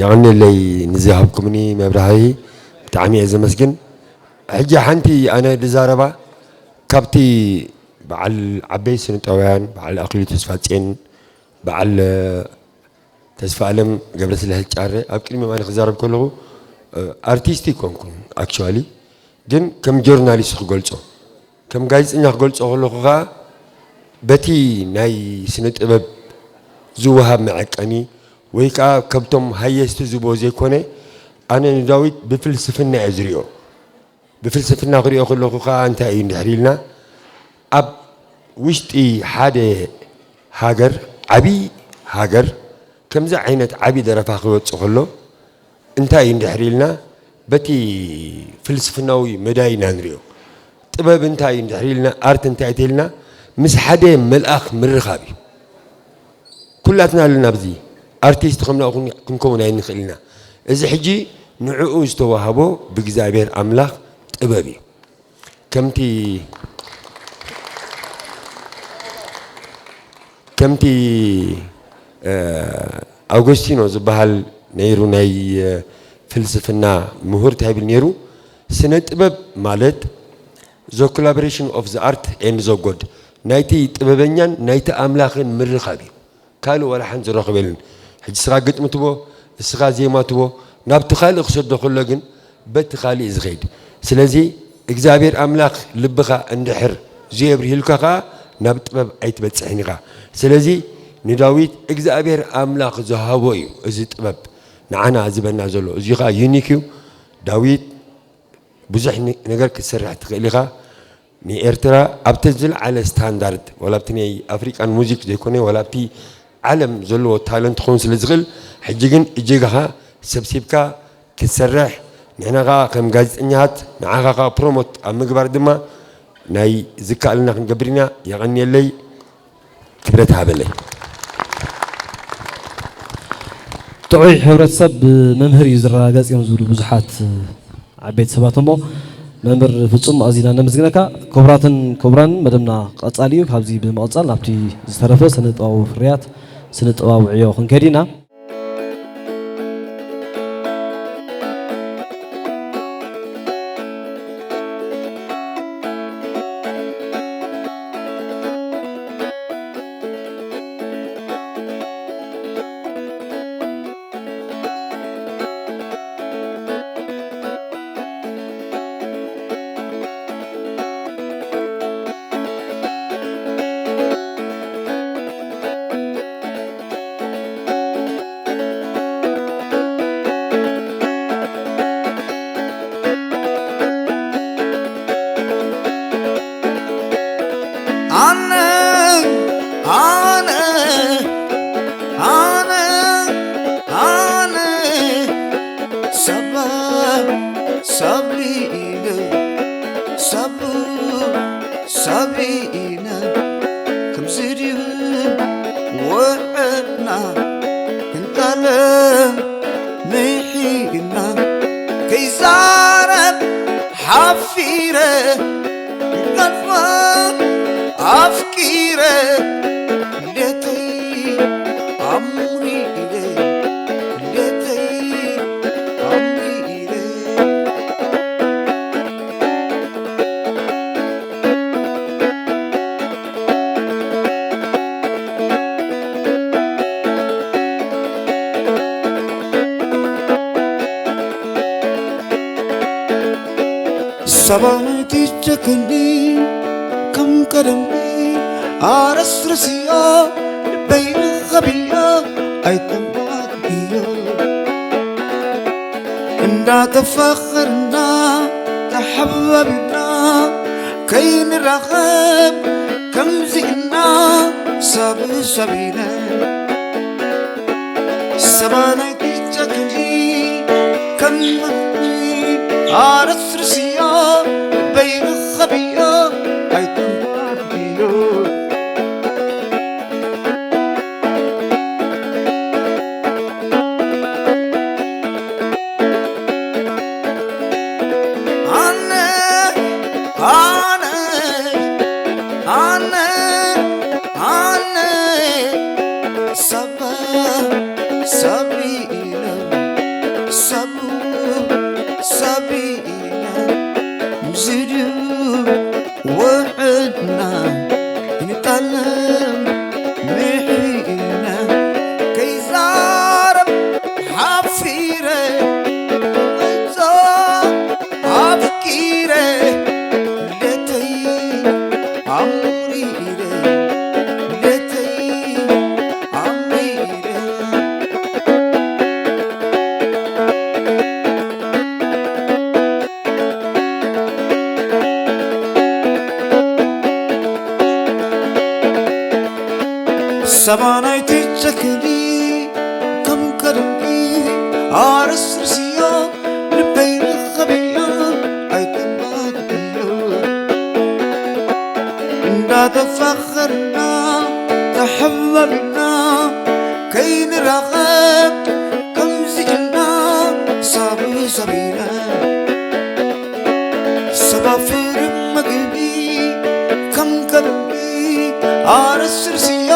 የቐንየለይ ንዝሃብኩምኒ መብራህርሂ፣ ብጣዕሚ እየ ዘመስግን። ሕጂ ሓንቲ ኣነ ዝዛረባ ካብቲ በዓል ዓበይ ስነ-ጥበባውያን፣ በዓል ኣኽሊሉ ተስፋጽዮን፣ በዓል ተስፋ ኣለም ገብረስላሴ ጫረ ኣብ ቅድሚኦም ኣነ ክዛረብ ከለኹ፣ እ፣ ኣርቲስት ኣይኮንኩን ኣክቹዋሊ፣ ግን ከም ጆርናሊስት ክገልጾ፣ ከም ጋዜጠኛ ክገልጾ ከለኹ ከኣ በቲ ናይ ስነ ጥበብ ዝወሃብ መዐቀኒ ወይ ከኣ ካብቶም ሃየስቲ ዝብዎ ዘይኮነ፣ ኣነ ንዳዊት ብፍልስፍና እየ ዝሪኦ። ብፍልስፍና ክሪኦ ከለኹ ከኣ እንታይ እዩ እንድሕር ኢልና፣ ኣብ ውሽጢ ሓደ ሃገር፣ ዓቢ ሃገር፣ ከምዚ ዓይነት ዓቢ ደረፋ ክወጽእ ከሎ እንታይ እዩ እንድሕር ኢልና፣ በቲ ፍልስፍናዊ መዳይ ኢና ንሪኦ። ጥበብ እንታይ እዩ እንድሕር ኢልና፣ ኣርት እንታይ እዩ ኢልና፣ ምስ ሓደ መልኣኽ ምርኻብ እዩ። ኩላትና ኣለና ኣብዚ። ኣርቲስት ከም ናብኡ ክን-፣ ክንከውን ኣይንኽእል ኢና። እዚ ሕጂ ንዕኡ ዝተዋህቦ ብእግዚኣብሔር ኣምላኽ ጥበብ እዩ። ከምቲ፣ ከምቲ፣ እ፣ ኣውገስቲኖ ዝበሃል ነይሩ፣ ናይ፣ እ፣ ፍልስፍና ምሁር እንታይ ይብል ነይሩ? ስነ ጥበብ ማለት the collaboration of the art and the God፣ ናይቲ ጥበበኛን ናይቲ ኣምላኽን ምርኻብ እዩ። ካልእ ዋላ ሓንቲ ዝረኽብ የለን። ሕጂ እስኻ ግጥሚ ትቦ፣ እስኻ ዜማ ትቦ፣ ናብቲ ካልእ ክሰዶ ከሎ ግን በቲ ካልእ እዩ ዝኸይድ። ስለዚ እግዚኣብሔር ኣምላኽ ልብኻ እንድሕር ዘየብርህልካ ኸዓ ናብ ጥበብ ኣይትበጽሕን ኢኻ። ስለዚ ንዳዊት እግዚኣብሔር ኣምላኽ ዝሃቦ እዩ እዚ ጥበብ ንዓና ዝህበና ዘሎ። እዚ ኸዓ ዩኒክ እዩ። ዳዊት ብዙሕ ነ-፣ ነገር ክትሰርሕ ትኽእል ኢኻ። ንኤርትራ ኣብቲ ዝለዓለ ስታንዳርድ፣ ዋላ ኣብቲ ናይ ኣፍሪቃን ሙዚክ ዘይኮነ፣ ዋላ ኣብቲ ዓለም ዘለዎ ታለንት ክኸውን ስለ ዝኽእል፣ ሕጂ ግን እጀጋኻ ሰብሲብካ ክትሰርሕ፣ ንሕና ኸኣ ከም ጋዜጠኛታት ንዓኻ ኸኣ ፕሮሞት ኣብ ምግባር ድማ ናይ ዝከኣለና ክንገብር ኢና። የቐንየለይ። ክብረት ሃበለይ። ጥዑይ ሕብረተሰብ ብመምህር እዩ ዝረጋገጽ እዮም ዝብሉ ብዙሓት ዓበይቲ ሰባት እሞ፣ መምህር ፍጹም ኣዚና ነመስግነካ። ክቡራትን ክቡራን፣ መደብና ቀጻሊ እዩ። ካብዚ ብምቕጻል ናብቲ ዝተረፈ ስነ ጥበባዊ ፍርያት፣ ስነ ጥበባዊ ዕዮ ክንከይድ ኢና። ኣነ፣ ኣነ፣ ኣነ፣ ኣነ፣ ሰብ፣ ሰብ ኢለ፣ ሰብ፣ ሰብ ኢለ፣ ከምዚ ድዩ ውዕልና፣ ክንጠልም ምሒና፣ ከይዛረብ ሓፊረ፣ ክጠልፎ ኣፍቂረ፣ ሌተይ ኣምሪረ፣ ሌተይ ኣምሪረ። ሰባይ ትጨክኒ ከም ቀደምኪ ኣረስርሲዮ ልበይ ኸቢዮ ኣይተዋግዮ እንዳተፋኸርና ተሓባቢና ከይንራኸብ ከምዚእና ሰብ ሰቢነ ሰባናይ ትጨክኒ ከም ኣረስርሲዮ በይንኸብዮ ኣይትንባብዮ ኣነ ኣነ ኣነ ኣነ ሰብ ሰብ ኢለ ውዕድና ይንጣለም ምሒና ከይዛረብ ሓፊረ እዞ ኣፍቂረ ለተይ ኣሙሪረ ለተይ ኣሙሪረ ሰባናይ ትጨክኒ ከም ቀደምኪ ኣርስርስዮ ልበይ ርኸብዮ ኣይትናድዮ እንዳተፋኸርና ተሓባቢና ከይንራኸብ ከምዚ ኢልና ሳብ ሰቢና ሰባፍር መግቢ ከም ከብቢ ኣረስርስዮ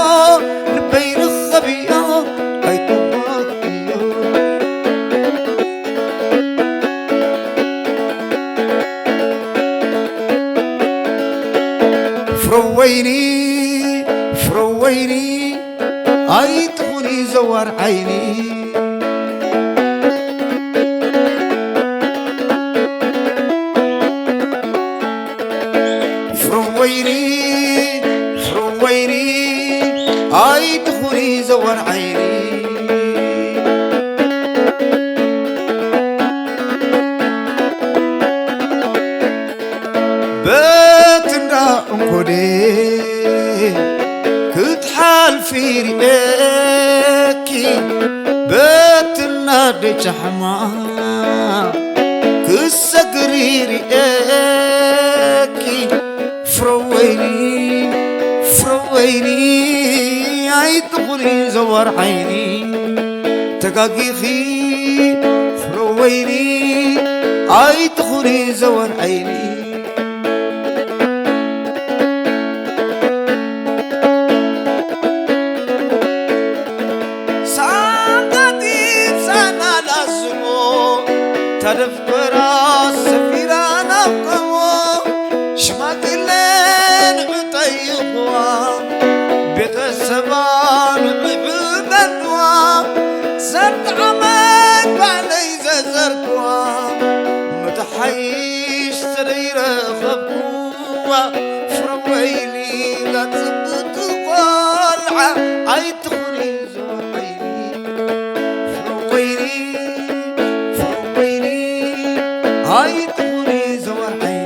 ልበይ ርኸብዮ ኣይተማክዮ ፍረወይኒ ፍረወይኒ ኣይትኹኒ ዘዋር ዓይኒ ፍረወይኒ ፍረወይኒ ኣይትኹኒ ዘዋር ዓይኒ በትንዳ እንኮዴ ክትሓልፊ ርኤኪ በትናደ ጫሕማ ክሰግሪ ርኤኪ ፍረወይኒ ፍረወይኒ ኣይትኹኒ ዘዋር ዓይኒ ተጋጊኺ ፍረወይኒ ኣይትኹኒ ዘዋር ዓይኒ ሳንጋቲብ ሳናላስሞ ተደፍበራ ሰፊራ ናብ ቀሞ ሽማግለ ንዕጠይኽዋ ቤተሰባ ንዕበልዋ ሰርተ ዓመት ባለይ ዘዘርክዋ ምትሓይሽ ተደይረኸብኩዋ ፍረወይኒ ላጽብቱ ቆልዓ ኣይትኹኒ ዘወር ዓይኒ ፍረወይኒ ፍረወይኒ ኣይትኹኒ ዘወር ዓይኒ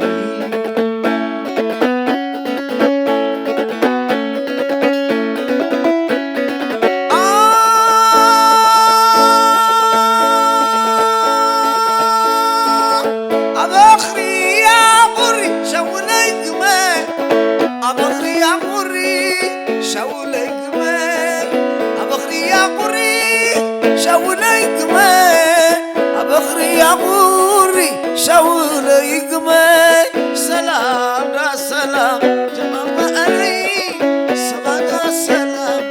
ኣበኽርያ ቁሪ ሸውለይ ግመ ኣበኽርያ ቁሪ ሸውለይ ግመ ኣበኽርያ ቁሪ ሸውለይ ግመ ኣበኽርያ ቁሪ ሸውለይ ግመ ሰላም ዳ ሰላም ጀማማ ኣረይ ሰባጋ ሰላም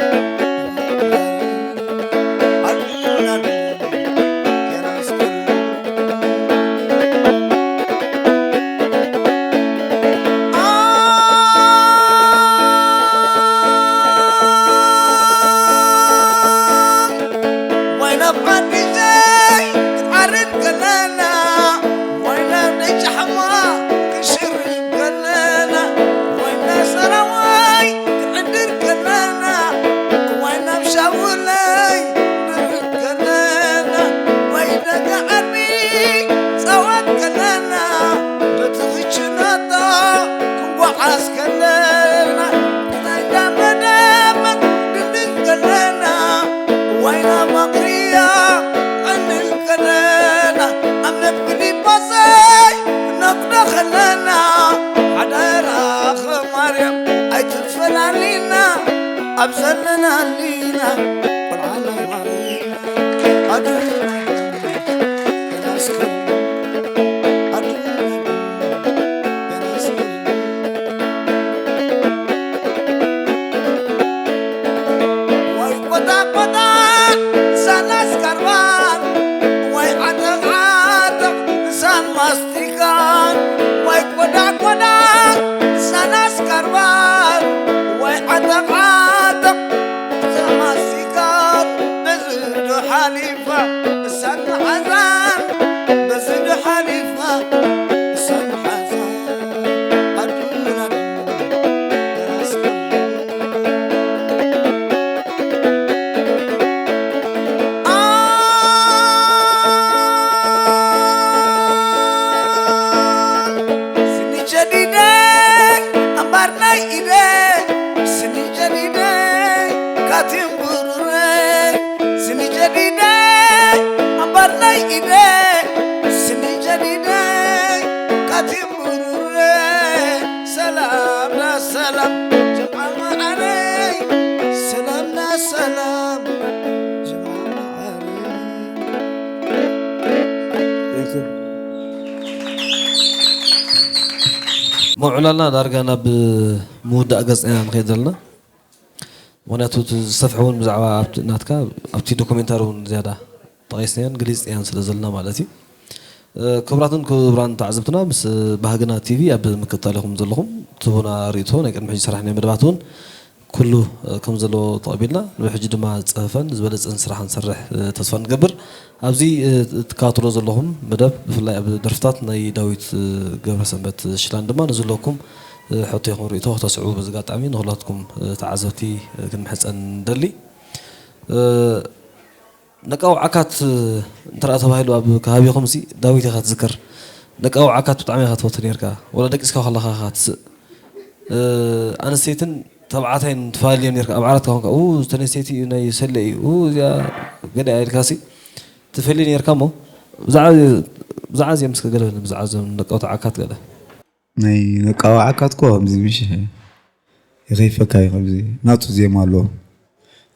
ኣዱና ሰላም ጀማዓ ማዓረይ፣ ሰላምና ሰላም ጀማዓ ማዓረይ። መውዕላና ዳርጋ ናብ ምውዳእ ገጽና ኢና ንኸይድ ዘለና። ምኽንያቱ እቲ ዝሰፍሐ እውን ብዛዕባ ኣብቲ ናትካ ኣብቲ ዶኩሜንታሪ እውን ዝያዳ ጠቒስናዮን ገሊጽናዮን ስለ ዘለና ማለት እዩ። እ፣ ክቡራትን ክቡራን ተዓዘብትና፣ ምስ ባህግና ቲቪ ኣብ ምክትታል ኢኹም ዘለኹም። ትህቡና ርእይቶ፣ ናይ ቅድሚ ሕጂ ዝሰራሕናዮ መደባት እውን ኩሉ፣ እ፣ ከም ዘለዎ ተቐቢልና፣ ንሕጂ ድማ ዝጸፈፈን ዝበለጸን ስራሕ ክንሰርሕ፣ እ፣ ተስፋ ንገብር። ኣብዚ፣ እ፣ ትከታተሎ ዘለኹም መደብ፣ ብፍላይ ኣብ ደርፍታት ናይ ዳዊት፣ እ፣ ገብረሰንበት ሽላን ድማ ንዘለኩም፣ እ፣ ሕቶ ይኹን ርእይቶ ክተስዕቡ በዚ ኣጋጣሚ ንኹላትኩም፣ እ፣ ተዓዘብቲ፣ እ፣ ክንምሕጸን ንደሊ። እ፣ ነቃዊ ዓካት እንተ ተባሂሉ ኣብ ከባቢኹም ሲ ዳዊት ኢኻ ትዝክር። ነቃዊ ዓካት ብጣዕሚ ኢኻ ትፈቱ ነርካ። ወላ ደቂስካ ከለኻ ኢኻ ትስእ። እ፣ ኣንስተይትን ተባዕታይን ትፈላለዮም ነርካ። ኣብ ዓራትካ ኮንካ፣ "ኡ፣ እቲ ኣንስተይቲ ናይ ሰለ እዩ። ኡ፣ እዚኣ ገለ እያ" ኢልካ ሲ ትፈሊ ነርካ እሞ፣ ብዛዕባ፣ ብዛዕባ እዚኦም እስከ ገለ በለኒ፣ ብዛዕባ እዞም ነቃውቲ ዓካት ገለ። ናይ ነቃዊ ዓካት እኮ ከምዚ ምሽ ይኸይፈካ እዩ። ከምዚ ናቱ ዜማ ኣሎ፣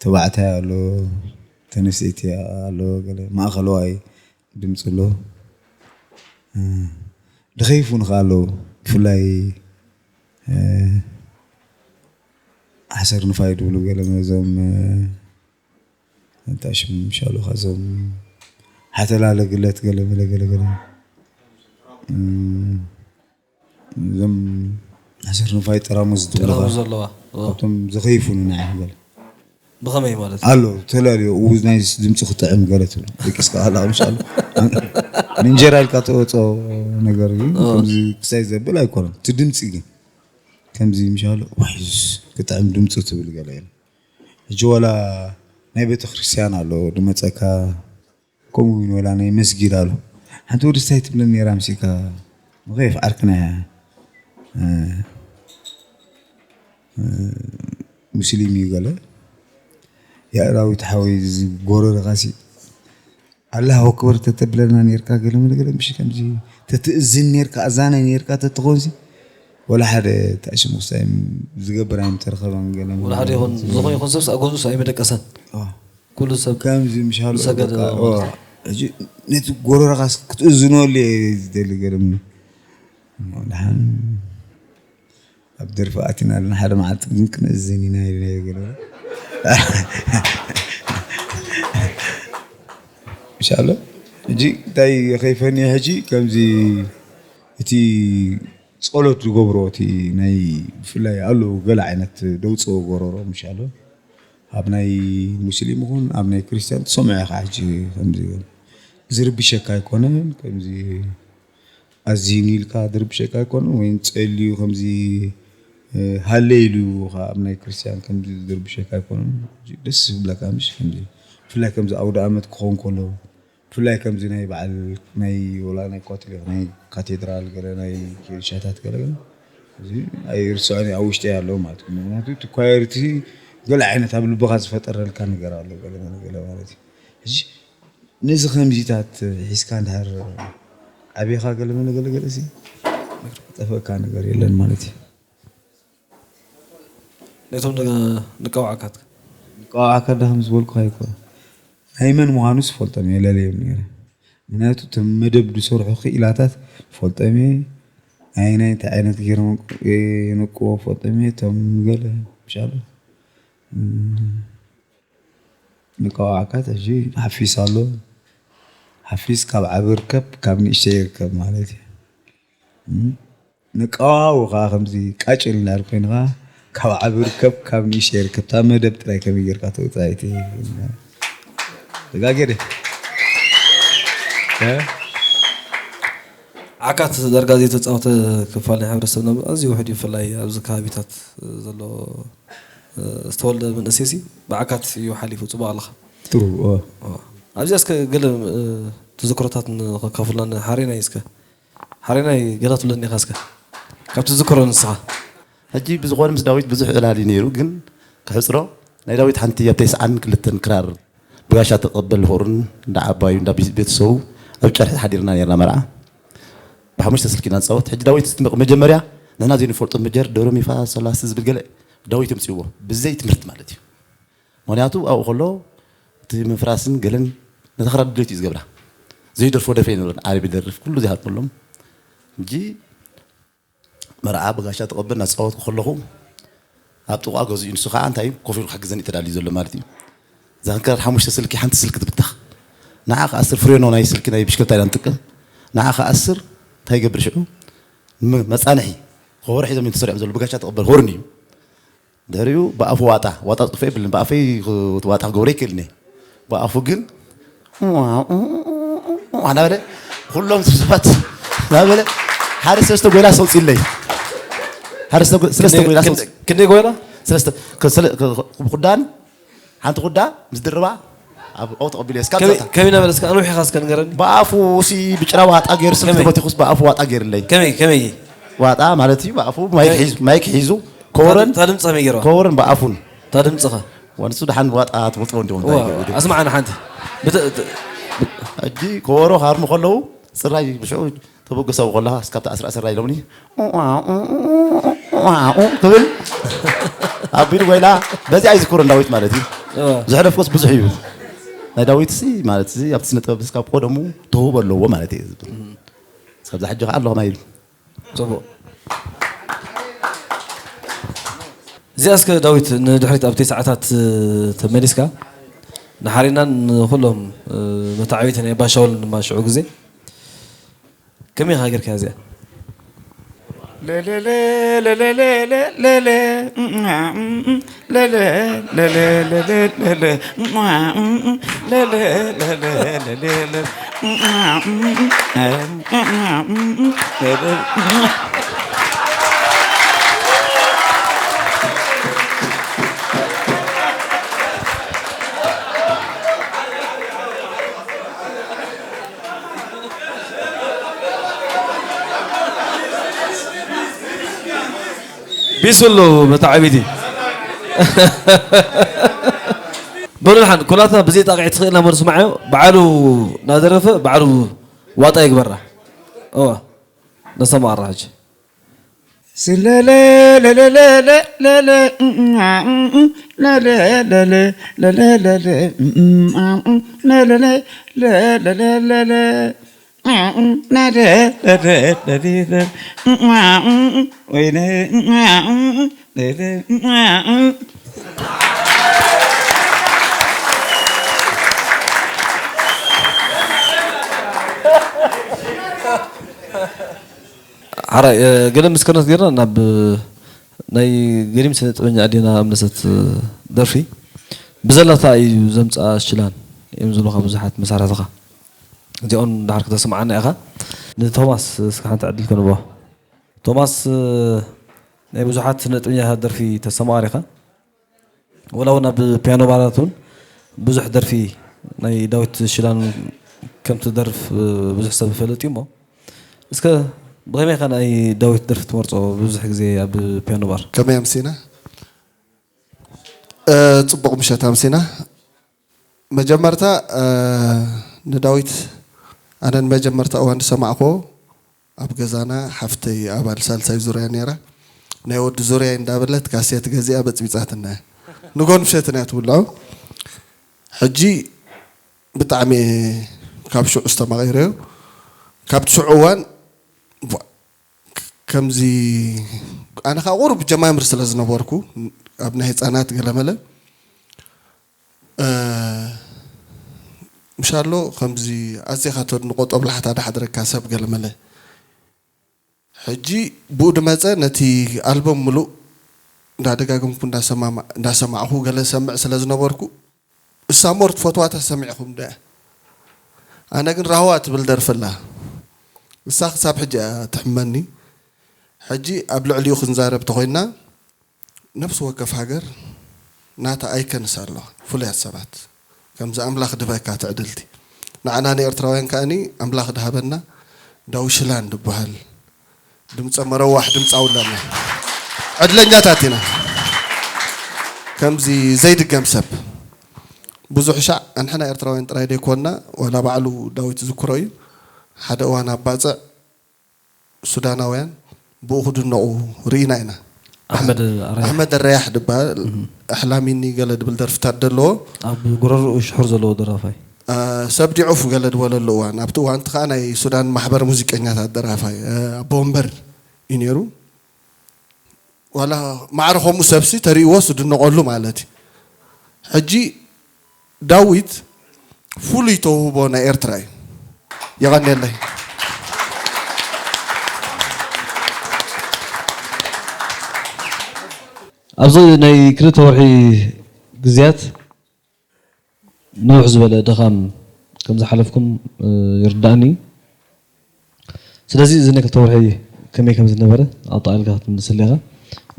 ተባዕታይ ኣሎ፣ ተነስተይቲ ኣሎ፣ ገለ ማእኸለዋይ ድምፂ ኣሎ። እ፣ ድኸይፉ ንኸ ኣለዉ፣ ብፍላይ፣ እ፣ ሓሰር ንፋይ ድብሉ ገለ እዞም፣ እ፣ እንታይ ሽም ምሻሉ፣ ካብዞም ሓተላ ለግለት ገለ መለ ገለ ገለ፣ እ፣ እዞም ሓሰር ንፋይ ጠራሙዝ ትብልኻ። ጠራሙዝ ዘለዋ። ኦ። ካብቶም ዝኸይፉ ንዓይ ገለ። ብኸመይ ማለት? ኣሎ፣ ተላለዩ፣ ኡ፣ ናይ ድምፂ ክጥዕም ገለ ትብሎ። ደቂስካ ከለኻ ምሻሉ። ንእንጀራ ኢልካ ተወፅኦ ነገር እዩ። ኦ። ከምዚ ክሳይ ዘብል ኣይኮነን። እቲ ድምፂ ግን ከምዚ ምሻሉ፣ ዋይ፣ ክጥዕም ድምፁ ትብል ገለ የለ። ሕጂ ዋላ ናይ ቤተክርስትያን ኣሎ፣ ድመፀካ፣ ከምኡ እውን ወላ ናይ መስጊድ ኣሎ። ሓንቲ ወዲ እንታይ ትብለኒ ነይራ፣ ምሲካ፣ መኸየፍ ዓርክና እያ። እ፣ እ፣ ሙስሊም እዩ ገለ። "ያ ዳዊት ሓወይ፣ እዚ ጎረርኻሲ ኣላህ ኣክበር ተተብለና ነርካ፣ ገለ መለ ገለ፣ ምሽ ከምዚ ተትእዝን ነርካ፣ ኣዛናይ ነርካ ተትኾንሲ፣ ወላ ሓደ ታሽም ውሳይ ዝገብር ኣይምተረኸበን፣ ገለ መለ ወላ ሓደ ገለ። ይኹን፣ ዝኾነ ይኹን ሰብስ ኣብ ገዝኡስ ኣይመደቀሰን። ኦ። ኩሉ ሰብ ከምዚ ምሻሉ ዝሰገደ በቃ፣ ማለት ኦ፣ እዩ። ሕጂ ነቲ ጎረርኻስ ክትእዝኖ እየ ዝደሊ፣ ገለ መለ። ደሓን ኣብ ደርፊ ኣቲና ኣለና። ሓደ መዓልቲ ግን ክንእዝን ኢና ኢልና እዩ ገለ። ኢንሻኣላ። ሕጂ እንታይ ከይፈንየ፣ ሕጂ ከምዚ እቲ ጸሎት ዝገብሮ፣ እቲ ናይ ብፍላይ ኣሎ ገለ ዓይነት ደውጽኦ ጎረሮ፣ ኢንሻኣላ። ኣብ ናይ ሙስሊም ይኹን ኣብ ናይ ክርስቲያን ትሰምዖ ኢኻ። ሕጂ ከምዚ ዝርብሸካ ኣይኮነን፣ ከምዚ ኣዚኑ ኢልካ ዝርብሸካ ኣይኮነን፣ ወይ ጸልዩ ከምዚ፣ እ፣ ሃለ ኢሉ ከኣ ኣብ ናይ ክርስትያን ከምዚ ዝርብሸካ ኣይኮነን። ደስ ዝብለካ ምሽ ከምዚ፣ ብፍላይ ከምዚ ኣውደ ኣመት ክኸውን ከሎ፣ ብፍላይ ከምዚ ናይ በዓል ናይ ወላ ናይ ካቶሊክ ናይ ካቴድራል ገለ ናይ ኬንሻታት ገለ ገለ፣ እዚ ኣይርስዖን እዩ፣ ኣብ ውሽጢ ኣሎ ማለት እዩ። ምክንያቱ እቲ ኳየር እቲ ገለ ዓይነት ኣብ ልብኻ ዝፈጠረልካ ነገር ኣሎ፣ ገለ ገለ ገለ ማለት እዩ። ሕጂ ነዚ ከምዚታት ሒዝካ እንድሕር ዓቢኻ ገለ መለ ገለ ገለ ሲ ጠፍአካ ነገር የለን ማለት እዩ። ነቶም ደ-፣ ንቃውዓካት ንቃውዓካ ዳ ከም ዝበልኩኻ እኮ ናይ መን ምዃኑ ዝፈልጦም እየ፣ ለለዮም ነይረ። ምክንያቱ እቶም መደብ ዝሰርሑ ክኢላታት ፈልጦም እየ። ናይ ናይ እንታይ ዓይነት ገይሮም የንቅዎ ፈልጦም እየ። እቶም ገለ ምሻሉ፣ እም፣ ንቃውዓካት ሕጂ ሓፊስ ኣሎ። ሓፊስ ካብ ዓቢ ርከብ፣ ካብ ንእሽተይ ይርከብ ማለት እዩ። እም፣ ንቃዋው ከኣ ከምዚ ቃጭል እንዳል ኮይንኻ ካብ ዓቢ ርከብ፣ ካብ ንእሽተይ ርከብ፣ እታ መደብ ጥራይ ከመይ ጌርካ ተውጽኣ እቲ ተጋጌደ። እ? ዓካት ዳርጋ ዘይተጻወተ ክፋል ናይ ሕብረተሰብና ኣዝዩ ውሑድ እዩ፣ ብፍላይ ኣብዚ ከባቢታት ዘሎ ዝተወልደ መንእሰይሲ ብዓካት እዩ ሓሊፉ። ጽቡቕ ኣለኻ። ጥሩ፣ እ። እ። ኣብዚኣ እስከ ገለ፣ እ፣ ተዘክሮታት ንኸካፍሉና ንሓሬናይ እስከ። ሓሬናይ ገለ ክትብለኒ ኢኻ እስከ። ካብ ትዝክሮ ንስኻ። ሕጂ ብዝኾነ ምስ ዳዊት ብዙሕ ዕላል እዩ ነይሩ፣ ግን ክሕጽሮ ናይ ዳዊት ሓንቲ ኣብ ተስዓን ክልተን ክራር ብጋሻ ተቐበል ሆርን እንዳ ዓባዩ እንዳ ቤት-፣ ቤተሰቡ ኣብ ጨርሒ ሓዲርና ነይርና መርዓ። ብሓሙሽተ ስልኪ ኢና ንጻወት። ሕጂ ዳዊት እስቲ መጀመርያ ንሕና ዘይንፈልጦ መጀር ዶሮሚፋ ሰላሲ ዝብል ገለ ዳዊት የምፅእዎ ብዘይ ትምህርቲ ማለት እዩ። ምክንያቱ ኣብኡ ከሎ እቲ ምፍራስን ገለን ነታ ክራር ድሌት እዩ ዝገብራ። ዘይደርፎ ደርፊ ኣይነበረን። ዓረብ ይደርፍ ኩሉ ዘይሃርመሎም እንጂ መርዓ ብጋሻ ተቐበል እናተፃወትኩ ከለኹ ኣብ ጥቓ ገዝኡ ንሱ ከዓ እንታይ ኮፍ ኢሉ ክሕግዘኒ ተዳልዩ ዘሎ ማለት እዩ። እዛ ክራር ሓሙሽተ ስልኪ ሓንቲ ስልኪ ትብተኽ። ንዓ ክኣስር ፍሬኖ ናይ ስልኪ ናይ ብሽክለታ ኢና ንጥቀም። ንዓ ክኣስር እንታይ ይገብር ሽዑ? ም- መፃንሒ ከበሮ ሒዞም እዮም ተሰሪዖም ዘሎ ብጋሻ ተቐበል ሆርን እዩ። ድሕሪኡ ብኣፉ ዋጣ ዋጣ ፅፎ የብልን ብኣፈይ ክ- ዋጣ ክገብሮ ይክእልኒ። ብኣፉ ግን እናበለ ኩሎም ሰባት እናበለ ሓደ ሰለስተ ጎይላ ሰውፅለይ ሓደ ሰለስተ ጎ- ሰለስተ ጎይላ ሰውፅ ክንደይ ጎይላ? ሰለስተ ከ- ሰለ- ከ- ብኩዳን ሓንቲ ኩዳ ምስ ድርባ ኣብ ኦ ተቐቢሉ እየ ስካብ ከመይ ዛታ ከመይ እናበለ እስከ ኣንዊሕ ኢኻ እስከ ንገረኒ። ብኣፉ ሲ ብጭራ ዋጣ ገይሩ ስም ከመይ? ተበቲኹስ ብኣፉ ዋጣ ገይርለይ ከመይ ከመይ ዋጣ ማለት እዩ ብኣፉ ማይክ ሒዙ ማይክ ሒዙ ኮረን ታድምፀ ከመይ ገይርዋ? ኮረን ብኣፉን ታድምፅኸ ዋንሱ ደሓን ዋጣ ትፈልጥዎ እንዲሆን ዋ፣ ኣስማዓና ሓንቲ ብተ- ተ- ሕጂ ከበሮ ክሃርሙ ከለዉ ፅራይ ብሽዑ ተበገሰው ከለኻ እስካብቲ ኣስራ ኣስራ ኢሎምኒ ክብል ኣቢሉ ጎይላ በዚ ኣይዝክሮ ዳዊት ማለት እዩ። ዋ። ዘሕለፍኩስ ብዙሕ እዩ ናይ ዳዊት ሲ ማለት እዚ ኣብቲ ስነ ጥበብ እስካብ ቆደሙ ተውህቦ ኣለዎ ማለት እዩ ዝብል። እስካብዚ ሕጂ ከዓ ኣለኹ ማይሉ ጽቡቕ። እዚኣ እስከ ዳዊት ንድሕሪት ኣብቲ ሰዓታት ተመሊስካ ንሓሪናን ንኹሎም መታዓቢቲ ናይ ባሻውል ድማ ሽዑ ግዜ ከመይ ኢኻ ጌርካያ እዚኣ? ቢስሉ መታዓቢቲ በሉ ድሓን ኩላትና ብዘይ ጣቕዒት ትኽእልና መን ስማዓዮ ባዕሉ እናደረፈ ባዕሉ ዋጣ ይግበራ። እዋ ነሰማቕራ ሕጂ ስለለ ለለለለለለ ለለለለ ለለለለ ለለለለ ለለለለ ለለለለ ወይኔ ሓራይ ገለ ምስክርነት ጌርና ናብ ናይ ገዲም ስነ ጥበኛ ኣዴና ኣምለሰት ደርፊ ብዘላታ እዩ ዘምፅኣ ሽላን እዮም ዝብሉኻ ብዙሓት መሳርሕትኻ እዚኦም ድሓር ክተስምዓና ኢኻ ንቶማስ እስከ ሓንቲ ዕድል ክንቦ ቶማስ ናይ ብዙሓት ስነ ጥበኛታት ደርፊ ተሰማሪኻ ወላ እውን ኣብ ፒያኖ ባራት እውን ብዙሕ ደርፊ ናይ ዳዊት ሽላን ከም ትደርፍ ብዙሕ ሰብ ይፈልጥ እዩ እሞ እስከ ብኸመይ ኢኻ ናይ ዳዊት ደርፊ ትመርጾ ብዙሕ ግዜ ኣብ ፒያኖ ባር? ከመይ ኣምሲና? ጽቡቕ ምሸት ኣምሲና። መጀመርታ ንዳዊት ኣነ ንመጀመርታ እዋን ዝሰማዕክዎ ኣብ ገዛና ሓፍተይ ኣባል ሳልሳይ ዙርያ ነይራ ናይ ወዲ ዙርያይ እንዳበለት ካሴት ገዚኣ በፅቢፃትና እያ ንጎን ምሸትን እያ ትውልዖ ሕጂ ብጣዕሚ ካብ ሽዑ ዝተማቒረዮ ካብቲ ሽዑ እዋን ከምዚ ኣነ ከዓ ቁሩብ ጀማምር ስለ ዝነበርኩ ኣብ ናይ ህፃናት ገለመለ ምሻሎ ከምዚ ኣዚኻ ተድንቆ ጦብላሕታ ዳሓድረካ ሰብ ገለመለ ሕጂ ብኡ ድመፀ ነቲ ኣልበም ምሉእ እንዳደጋገምኩ እንዳሰማዕኹ ገለ ሰምዕ ስለ ዝነበርኩ እሳ ሞር ትፈትዋ ተሰሚዕኹም ዶ ኣነ ግን ራህዋ ትብል ደርፊ ኣላ እሳ ክሳብ ሕጂ እያ ትሕመኒ ሕጂ ኣብ ልዕሊኡ ክንዛረብ ተኾይንና ነፍሲ ወከፍ ሃገር ናታ ኣይከንስ ኣለዋ ፍሉያት ሰባት ከምዚ ኣምላኽ ድበካ ትዕድልቲ ንዓና ንኤርትራውያን ከኣኒ ኣምላኽ ድሃበና ዳውሽላን ድበሃል ድምፀ መረዋሕ ድምፃዊ ኣለና ዕድለኛታት ኢና ከምዚ ዘይድገም ሰብ ብዙሕ ሻዕ ኣንሕና ኤርትራውያን ጥራይ ደይኮንና ዋላ ባዕሉ ዳዊት ዝዝክሮ እዩ ሓደ እዋን ኣብ ባፅዕ ሱዳናውያን ብኡ ክድነቑ ርኢና ኢና። ኣሕመድ ኣርያሕ። ኣሕመድ ኣርያሕ ድበሃል፣ ኣሕላሚኒ ገለ ድብል ደርፍታት ደለዎ። ኣብ ጉረርኡ ሽሑር ዘለዎ ደራፋይ። አ፣ ሰብ ዲዑፍ ገለ ድበለሉ እዋን፣ ኣብቲ እዋንቲ ከኣ ናይ ሱዳን ማሕበር ሙዚቀኛታት ደራፋይ፣ አ፣ ኣቦ ወንበር እዩ ነይሩ። ዋላ ማዕረ ከምኡ ሰብሲ ተርእይዎ ዝድነቐሉ ማለት እዩ። ሕጂ ዳዊት ፍሉይ ተውህቦ ናይ ኤርትራ እዩ። የቐንየለይ። ኣብዚ ናይ ክልተ ወርሒ ግዝያት ንውሕ ዝበለ ድኻም ከም ዝሓለፍኩም ይርዳእኒ። ስለዚ እዚ ናይ ክልተ ወርሒ ከመይ ከም ዝነበረ ኣጠቓሊልካ ክትምልሰለይ ኢኻ።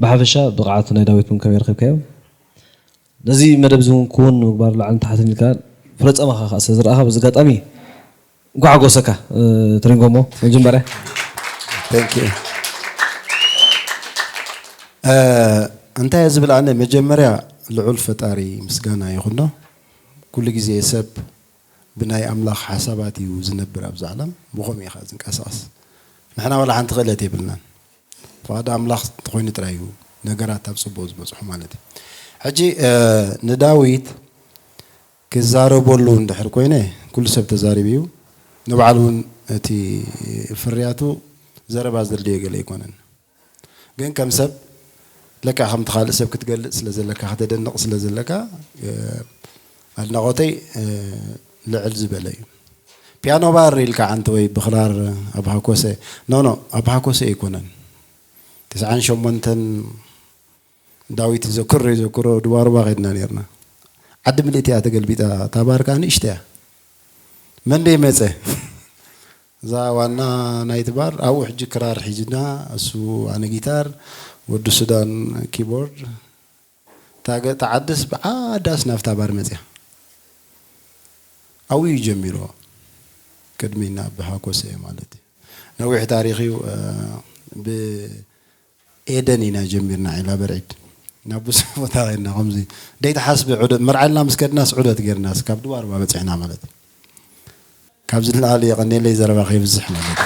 ብሓፈሻ ብቕዓት ናይ ዳዊት እውን ከመይ ረኺብካዮ? ነዚ መደብ እዚ እውን ክውን ንምግባር ላዕልን ታሕትን ኢልካ ፍረ ጻማኻ ከኣ ስለ ዝረኣኻ በዚ ኣጋጣሚ እንኳዕ ሓጎሰካ ትሪንጎ። እሞ መጀመርያ Thank you። እንታይ እየ ዝብል ኣነ መጀመርያ ልዑል ፈጣሪ ምስጋና ይኹኖ። ኩሉ ግዜ ሰብ ብናይ ኣምላኽ ሓሳባት እዩ ዝነብር ኣብዚ ዓለም። ብኸምኡ እዩ ኸዓ ዝንቀሳቐስ። ንሕና ዋላ ሓንቲ ክእለት የብልናን። ፍቓድ ኣምላኽ እንተኾይኑ ጥራይ እዩ ነገራት ኣብ ጽቡቕ ዝበጽሑ ማለት እዩ። ሕጂ ንዳዊት ክዛረበሉ እንድሕር ኮይነ ኩሉ ሰብ ተዛሪቡ እዩ። ንባዕሉ እውን እቲ ፍርያቱ ዘረባ ዘድልዮ ገለ ኣይኮነን። ግን ከም ሰብ ለካ ከምቲ ካልእ ሰብ ክትገልጽ ስለ ዘለካ ከተደንቕ ስለ ዘለካ ኣድናቖተይ ልዕል ዝበለ እዩ። ፒያኖ ባር ኢልካ ዓንተ ወይ ብኽራር ኣብ ሃኮሰ ኖ ኖ ኣብ ሃኮሰ ኣይኮነን። ትስዓን ሸሞንተን ዳዊት ዘክሮ ይዘክሮ ድባሩባ ከድና ነርና። ዓዲ ምልእቲ እያ ተገልቢጣ። እታ ባር ከዓ ንእሽተ እያ። መን ደይ መፀ? እዛ ዋና ናይቲ ባር ኣብኡ ሕጂ ክራር ሒዝና እሱ ኣነ ጊታር ወዲ ሱዳን ኪቦርድ። እታ ዓድስ ብዓዳስ ናብታ ባር መፅያ። ኣብኡ እዩ ጀሚርዎ። ቅድሚና ብሃኮሰ ማለት እዩ። ነዊሕ ታሪኽ እዩ። ብ ኤደን ኢና ጀሚርና ዒላ በርዒድ ናብ ብዙሕ ቦታ ኸድና ከምዚ ደይትሓስቢ ዑደት መርዓ ኢልና ምስ ከድናስ ዑደት ጌርናስ ካብ ድባርባ በፂሕና ማለት እዩ። ካብዚ ንላዕሊ የቐንየለይ ዘረባ ከይብዝሕ ማለት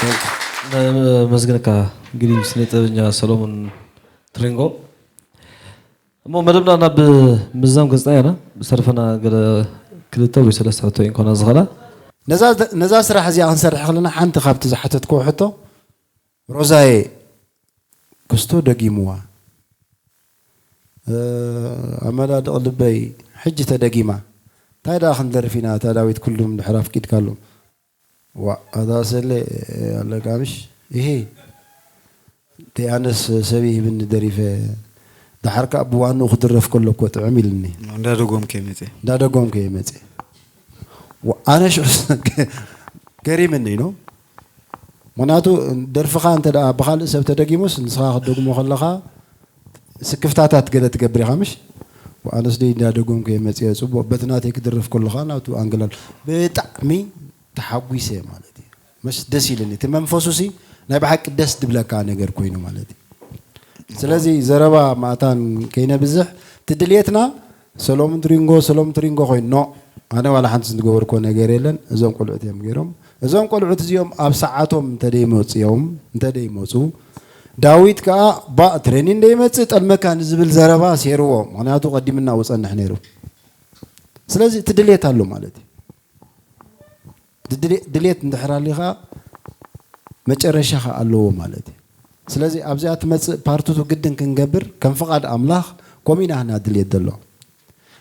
እዩ። ነመስግነካ ግዲ ስነ ጥበበኛ ሰሎሞን ትሪንጎ። እሞ መደብና ናብ ምዝዛም ገፅና ኢና ዝተረፈና ገለ ክልተ ወይ ሰለስተ ሕቶ እንኮና ዝኽእላ። ነዛ ስራሕ እዚኣ ክንሰርሕ ከለና ሓንቲ ካብቲ ዝሓተትክዎ ሕቶ ሮዛየ ክስቶ ደጊምዋ ኣመዳድቕ ልበይ ሕጂ ተደጊማ እንታይ ደኣ ክንደርፍ ኢና እታ ዳዊት ኩሉም ድሕር ኣፍቂድካሎም ዋእ ኣታ ሰሌ ኣለካ ምሽ ኢሂ ተይ ኣነስ ሰብ ይህብኒ ደሪፈ ደሓር ከኣ ብዋንኡ ክድረፍ ከሎ እኮ ጥዕም ኢልኒ እንዳደጎምከ መጽ እንዳደጎምከ መጽ ኣነ ሽዑ ገሪምኒ ነው ምኽንያቱ ደርፍኻ እንተ ብኻልእ ሰብ ተደጊሙስ ንስኻ ክትደግሞ ከለኻ ስክፍታታት ገለ ትገብር ኢኻ ምሽ ኣነስ ደይ እንዳደጎምከ መጽየ ጽቡቕ በቲ ናተይ ክድርፍ ከለኻ ናቱ ኣንግላል ብጣዕሚ ተሓጒሰ ማለት እዩ መስ ደስ ኢልኒ እቲ መንፈሱ ሲ ናይ ብሓቂ ደስ ድብለካ ነገር ኮይኑ ማለት እዩ ስለዚ ዘረባ ማእታን ከይነብዝሕ ትድልየትና ሰሎም ትሪንጎ ሰሎም ትሪንጎ ኮይኑ ኖ ኣነ ዋላ ሓንቲ ዝገበርኮ ነገር የለን እዞም ቆልዑት እዮም ገይሮም እዞም ቆልዑት እዚኦም ኣብ ሰዓቶም እንተደይመፅኦም እንተደይመፁ ዳዊት ከዓ ባእ ትሬኒን ደይመፅእ ጠልመካ ንዝብል ዘረባ ሴርዎ ምክንያቱ ቀዲምና ውፀንሕ ነይሩ ስለዚ እቲ ድሌት ኣሎ ማለት እዩ ድሌት እንድሕር ኣሊኻ መጨረሻ ከዓ ኣለዎ ማለት እዩ ስለዚ ኣብዚኣ ትመፅእ ፓርትቱ ግድን ክንገብር ከም ፍቓድ ኣምላኽ ኮሚና ህና ድሌት ዘሎ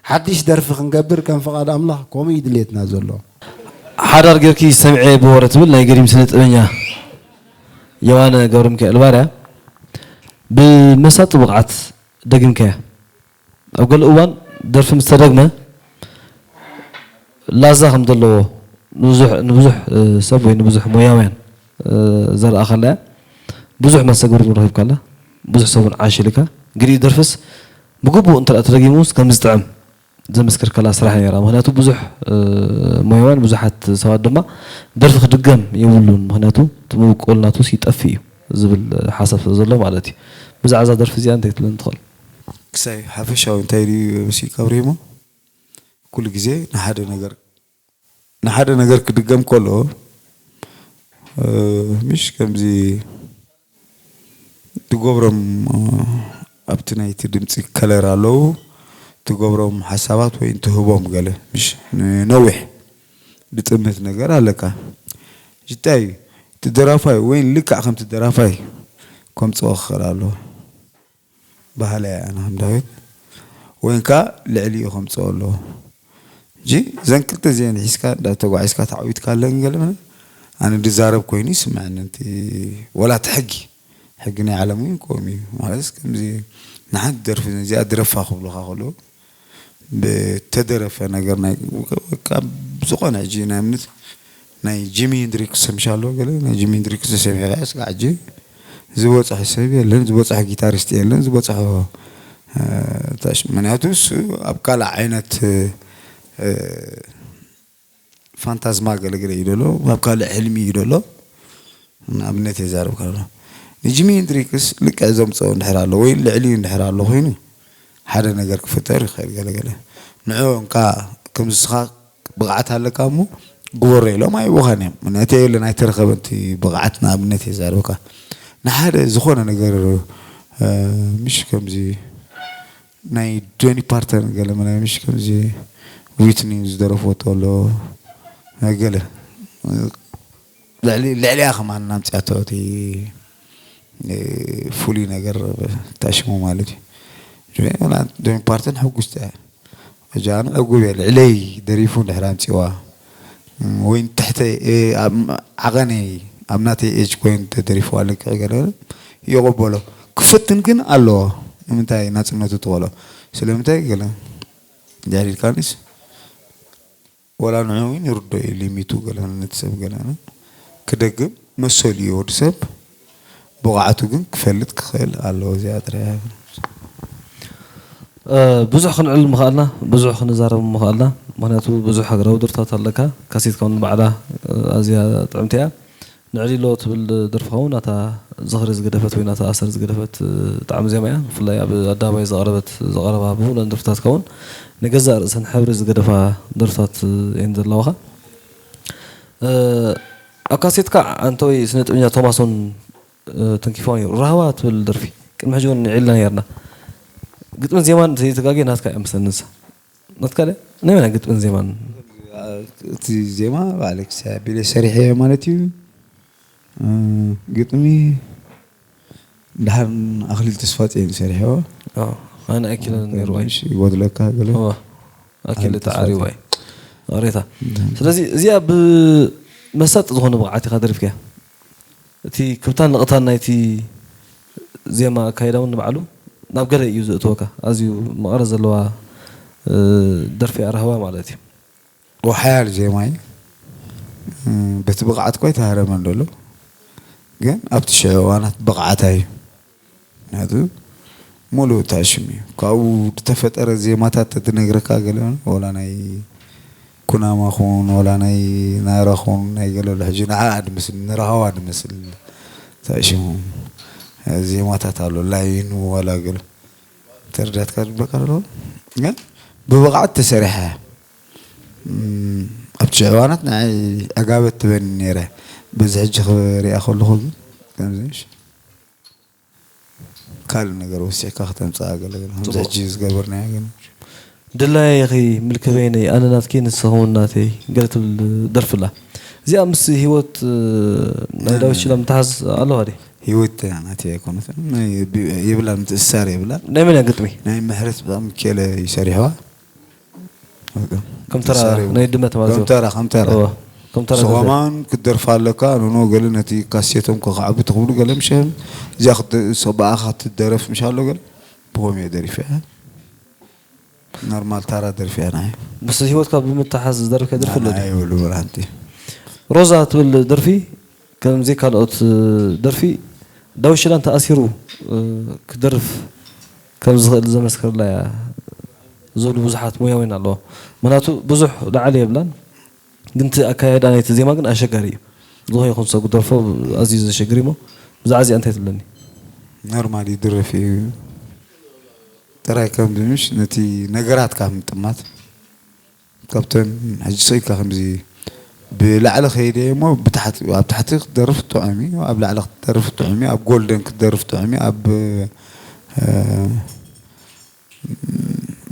ሓድሽ ደርፊ ክንገብር ከም ፍቓድ ኣምላኽ ከምኡ እዩ ድሌትና ዘሎ። ሓዳር ጌርኪ ሰምዔ ብወረ ትብል ናይ ገዲም ስነ ጥበኛ የማነ ገብረሚካኤል ባርያ ብመሳጢ ብቕዓት ደጊምካያ። ኣብ ገለ እዋን ደርፊ ምስ ተደግመ ላዛ ከም ዘለዎ ንብዙሕ ንብዙሕ ሰብ ወይ ንብዙሕ ሞያውያን ዘርኣኻላ እያ። ብዙሕ መሰግብር እውን ረኺብካላ። ብዙሕ ሰብ እውን ዓሽ ኢልካ። ግዲ ደርፍስ ብግቡእ እንተ ተደጊሙስ ከም ዝጥዕም ዘመስክር ከላ ስራሕ ነይራ። ምኽንያቱ ብዙሕ ሞያውያን ብዙሓት ሰባት ድማ ደርፊ ክድገም የብሉን። ምኽንያቱ እቲ ምብቆል ናቱስ ይጠፍእ እዩ ዝብል ሓሳብ ስለ ዘሎ ማለት እዩ። ብዛዕባ እዛ ደርፊ እዚኣ እንታይ ክትብለኒ ትኽእል? ክሳይ ሓፈሻዊ እንታይ ድዩ መሲልካ ኣብሪሂሞ? ኩሉ ግዜ ንሓደ ነገር ንሓደ ነገር ክድገም ከሎ ምሽ ከምዚ ትገብሮም ኣብቲ ናይቲ ድምፂ ከለር ኣለዉ። ትገብሮም ሓሳባት ወይ እንትህቦም ገለ ምሽ ንነዊሕ ድጥምት ነገር ኣለካ። ሽታይ እቲ ደራፋይ ወይ ልክዕ ከምቲ ደራፋይ ከምፅኦ ክኽእል ኣለዎ። ባህለ ኣነ ከም ዳዊት ወይንካ ልዕሊኡ ከምፅኦ ኣለዎ። እጂ እዘን ክልተ እዚአን ሒዝካ እንዳተጓዒዝካ ተዓዊትካ ኣለኒ ገለ መለ ኣነ ድዛረብ ኮይኑ ይስምዐኒ። እቲ ወላ እቲ ሕጊ ሕጊ ናይ ዓለም እውን ከምኡ እዩ። ማለት ከምዚ ንሓንቲ ደርፊ እዚኣ ድረፋ ክብሉኻ ከለዉ ብተደረፈ ነገር ናይ ካብ ዝኾነ ሕጂ ናይ እምነት ናይ ጂሚ ሄንድሪክስ ሰምሻ ኣለዎ ገለ ናይ ጂሚ ሄንድሪክስ ዝሰሚዐ ከዓ ስጋዕ ሕጂ ዝበፅሐ ሰብ የለን፣ ዝበፅሐ ጊታሪስት የለን፣ ዝበፅሐ እ፣ ታሽ-፣ ምክንያቱ እሱ ኣብ ካልእ ዓይነት እ፣ ፋንታዝማ ገለገለ እዩ ደሎ፣ ኣብ ካልእ ሕልሚ እዩ ደሎ። ንኣብነት የዛርብ ከሎ ንጂሚ ሄንድሪክስ ልክዕ ዘምፅኦ እንድሕር ኣሎ ወይ ልዕሊኡ እንድሕር ኣሎ ኮይኑ ሓደ ነገር ክፍጠር ይኽእል። ገለገለ ንዑ እንካ ከምዝስኻ ብቕዓት ኣለካ እሞ ግበሮ ኢሎም ኣይብኻን እዮም። ምክንያቱ የለን ኣይተረኸበን እቲ ብቕዓት። ንኣብነት የዛርበካ ንሓደ ዝኾነ ነገር እ፣ ምሽ ከምዚ ናይ ዶኒ ፓርተን ገለ መለ ምሽ ከምዚ ዊትኒ ዝደረፈቶ ኣሎ ገለ ልዕሊ- ልዕሊኣ ከማን ናምፅኣቶ እቲ እ፣ ፍሉይ ነገር ታሽሙ ማለት እዩ። ጆ- ዶኒ ፓርተን ሕጉስቲ እያ። ሕጂ ኣነ ዕጉብ እየ ልዕለይ ደሪፉ እንድሕር ኣምፅዋ ወይ ትሕተይ እ፣ ኣብ ዓቐነይ ኣብ ናተይ ኤጅ ኮይኑ ተደሪፉ ኣለክዕ ገለ ይቕበሎ ክፍትን ግን ኣለዎ። ንምንታይ ናፅነቱ ትበሎ ስለምንታይ ገለ ጃዲድካኒስ ወላ ንዑ እውን ይርዶ እዩ ሊሚቱ ገለ ነቲ ሰብ ገለ ክደግም መሰሉ እዩ ወዲ ሰብ ብቕዓቱ ግን ክፈልጥ ክኽእል ኣለዎ። እዚኣ ጥራይ እያ። እ፣ ብዙሕ ክንዕል ምኽኣልና ብዙሕ ክንዛረብ ምኽኣልና። ምክንያቱ ብዙሕ ሃገራዊ ደርፍታት ኣለካ። ካሴትካ እውን ባዕላ እ፣ ኣዝያ ጥዕምቲ እያ። ንዕሊሎ ትብል ደርፍኻ እውን ናታ ዝኽሪ ዝገደፈት ወይ ናታ ኣሰር ዝገደፈት እ፣ ጣዕሚ ዜማ እያ። ብፍላይ ኣብ ኣደባባይ ዝቐረበት ዝቐረባ ብምሉአን ደርፍታትካ እውን ንገዛእ ርእሰን ሕብሪ ዝገደፋ ደርፍታት እ፣ እየን ዘለዋኻ። እ፣ ኣብ ካሴትካ ኣንተ ወይ ስነ ጥበኛ ቶማስ እውን እ፣ ተንኪፍዋ ነይሩ። ራህዋ ትብል ደርፊ ቅድሚ ሕጂ እውን ንዒልና ነይርና። ግጥምን ዜማን ዘይተጋግየ ናትካ እያ መስለኒ ንሳ። ናትካ ድያ? ናይ መን እያ ግጥምን ዜማን? እቲ ዜማ ባዕለይ ክሳይ ኣቢለ ሰሪሐዮ ማለት እዩ። እ፣ ግጥሚ ድሓር ኣኽሊል ተስፋጽዮን ሰሪሕዎ። ኣዎ፣ ኣነ ኣይኪለን ነይሩ ዋይ። ትንሽ ይጎድለካ ገለ። እወ፣ ኣኪል ተዓሪ ዋይ። ቅሬታ። ስለዚ እዚኣ ብመሳጢ ዝኾነ ብቕዓት ኢኻ ደሪፍካያ። እቲ ክብታን ንቕታን ናይቲ ዜማ ኣካይዳ እውን ንባዕሉ ናብ ገለ እዩ ዘእትወካ። ኣዝዩ መቐረት ዘለዋ እ፣ ደርፊ ኣራህዋ ማለት እዩ። ወሓያል ዜማ እዩ። እ፣ በቲ ብቕዓት እኳ ኣይተሃረመን ዘሎ ግን ኣብቲ ሽዑ እዋናት ብቕዓታ እዩ። ምክንያቱ ሙሉእ ታሽም እዩ። ካብኡ ዝተፈጠረ ዜማታት ተትነግረካ ገለ ወላ ናይ ኩናማ ኹን ወላ ናይ ናራ ኹን ናይ ገለ ኣሎ። ሕጂ ንዓ ድመስል ንራሃዋ ድመስል ታሽሙ ዜማታት ኣሎ ላይኑ ዋላ ገለ ተረዳትካ ድበቃ ኣሎ ግን ብብቕዓት ተሰሪሐ እም፣ ኣብቲ ሽዑ እዋናት ንዓይ ዕጋበት ትበኒ ነይረ። በዚ ሕጂ ክሪኣ ከለኹ ግን ከምዚ ምሽ ካልእ ነገር ወሲሕካ ከተምፅኣ ገለ ገለ ከምዚ ሕጂ ዝገበርናዮ ግን ድላየኺ ምልኪ በይነይ ኣነ ናትኪ ንስኺ እውን ናተይ ገለ ትብል ደርፊ ኣላ። እዚኣ ምስ ህይወት እ፣ ናይ ዳዊት ሽላ ምትሓዝ ኣለዋ ድያ? ህይወት ናተይ ኣይኮነትን ናይ ብ- የብላን ምትእስሳር የብላን። ናይ መን እያ ግጥሚ? ናይ ምሕረት ብጣዕሚ ኬለ ይሰሪሕዋ። ከም ተራ ናይ ድመት ማለት እዩ። ከም ተራ ከም ተራ እወ፣ ከም ተራ ገዛ። ሰዋማን ክትደርፋ ኣለካ ንኖ ገለ ነቲ ካሴቶም ከክዓቡ ትኽብሉ ገለ ምሸም እዚኣ ክት- ሰብኣኻ ትደረፍ ምሽ ኣሎ ገለ ብኸም እየ ደሪፈ ኖርማል ታራ ደርፊ እያ ናይ ምስ ህይወትካ ብምትሓዝ ዝደረፍካ ደርፊ ኣሎ ድዩ? ይብሉ ሓንቲ ሮዛ ትብል ደርፊ ከምዚ ካልኦት ደርፊ ዳዊት ሽላን ተኣሲሩ ክደርፍ ከም ዝኽእል ዘመስክርላ እያ ዝብሉ ብዙሓት ሞያውያን ኣለዉ። ምኽንያቱ ብዙሕ ላዕሊ የብላን፣ ግን እቲ ኣካያይዳ ናይቲ ዜማ ግን ኣሸጋሪ እዩ። ዝኾነ ይኹን ሰብ ክደርፎ ኣዝዩ ዘሸግር እዩ እሞ ብዛዕባ እዚኣ እንታይ ትብለኒ? ኖርማል ይድረፍ እዩ ጥራይ ከም ድንሽ ነቲ ነገራት ካብ ምጥማት ካብተን ሕጂ ስቕ ኢልካ ከምዚ ብላዕሊ ከይደ እሞ ብታሕቲ፣ ኣብ ታሕቲ ክትደርፍ ጥዑም እዩ፣ ኣብ ላዕሊ ክትደርፍ ጥዑም እዩ፣ ኣብ ጎልደን ክትደርፍ ጥዑም እዩ፣ ኣብ፣ እ፣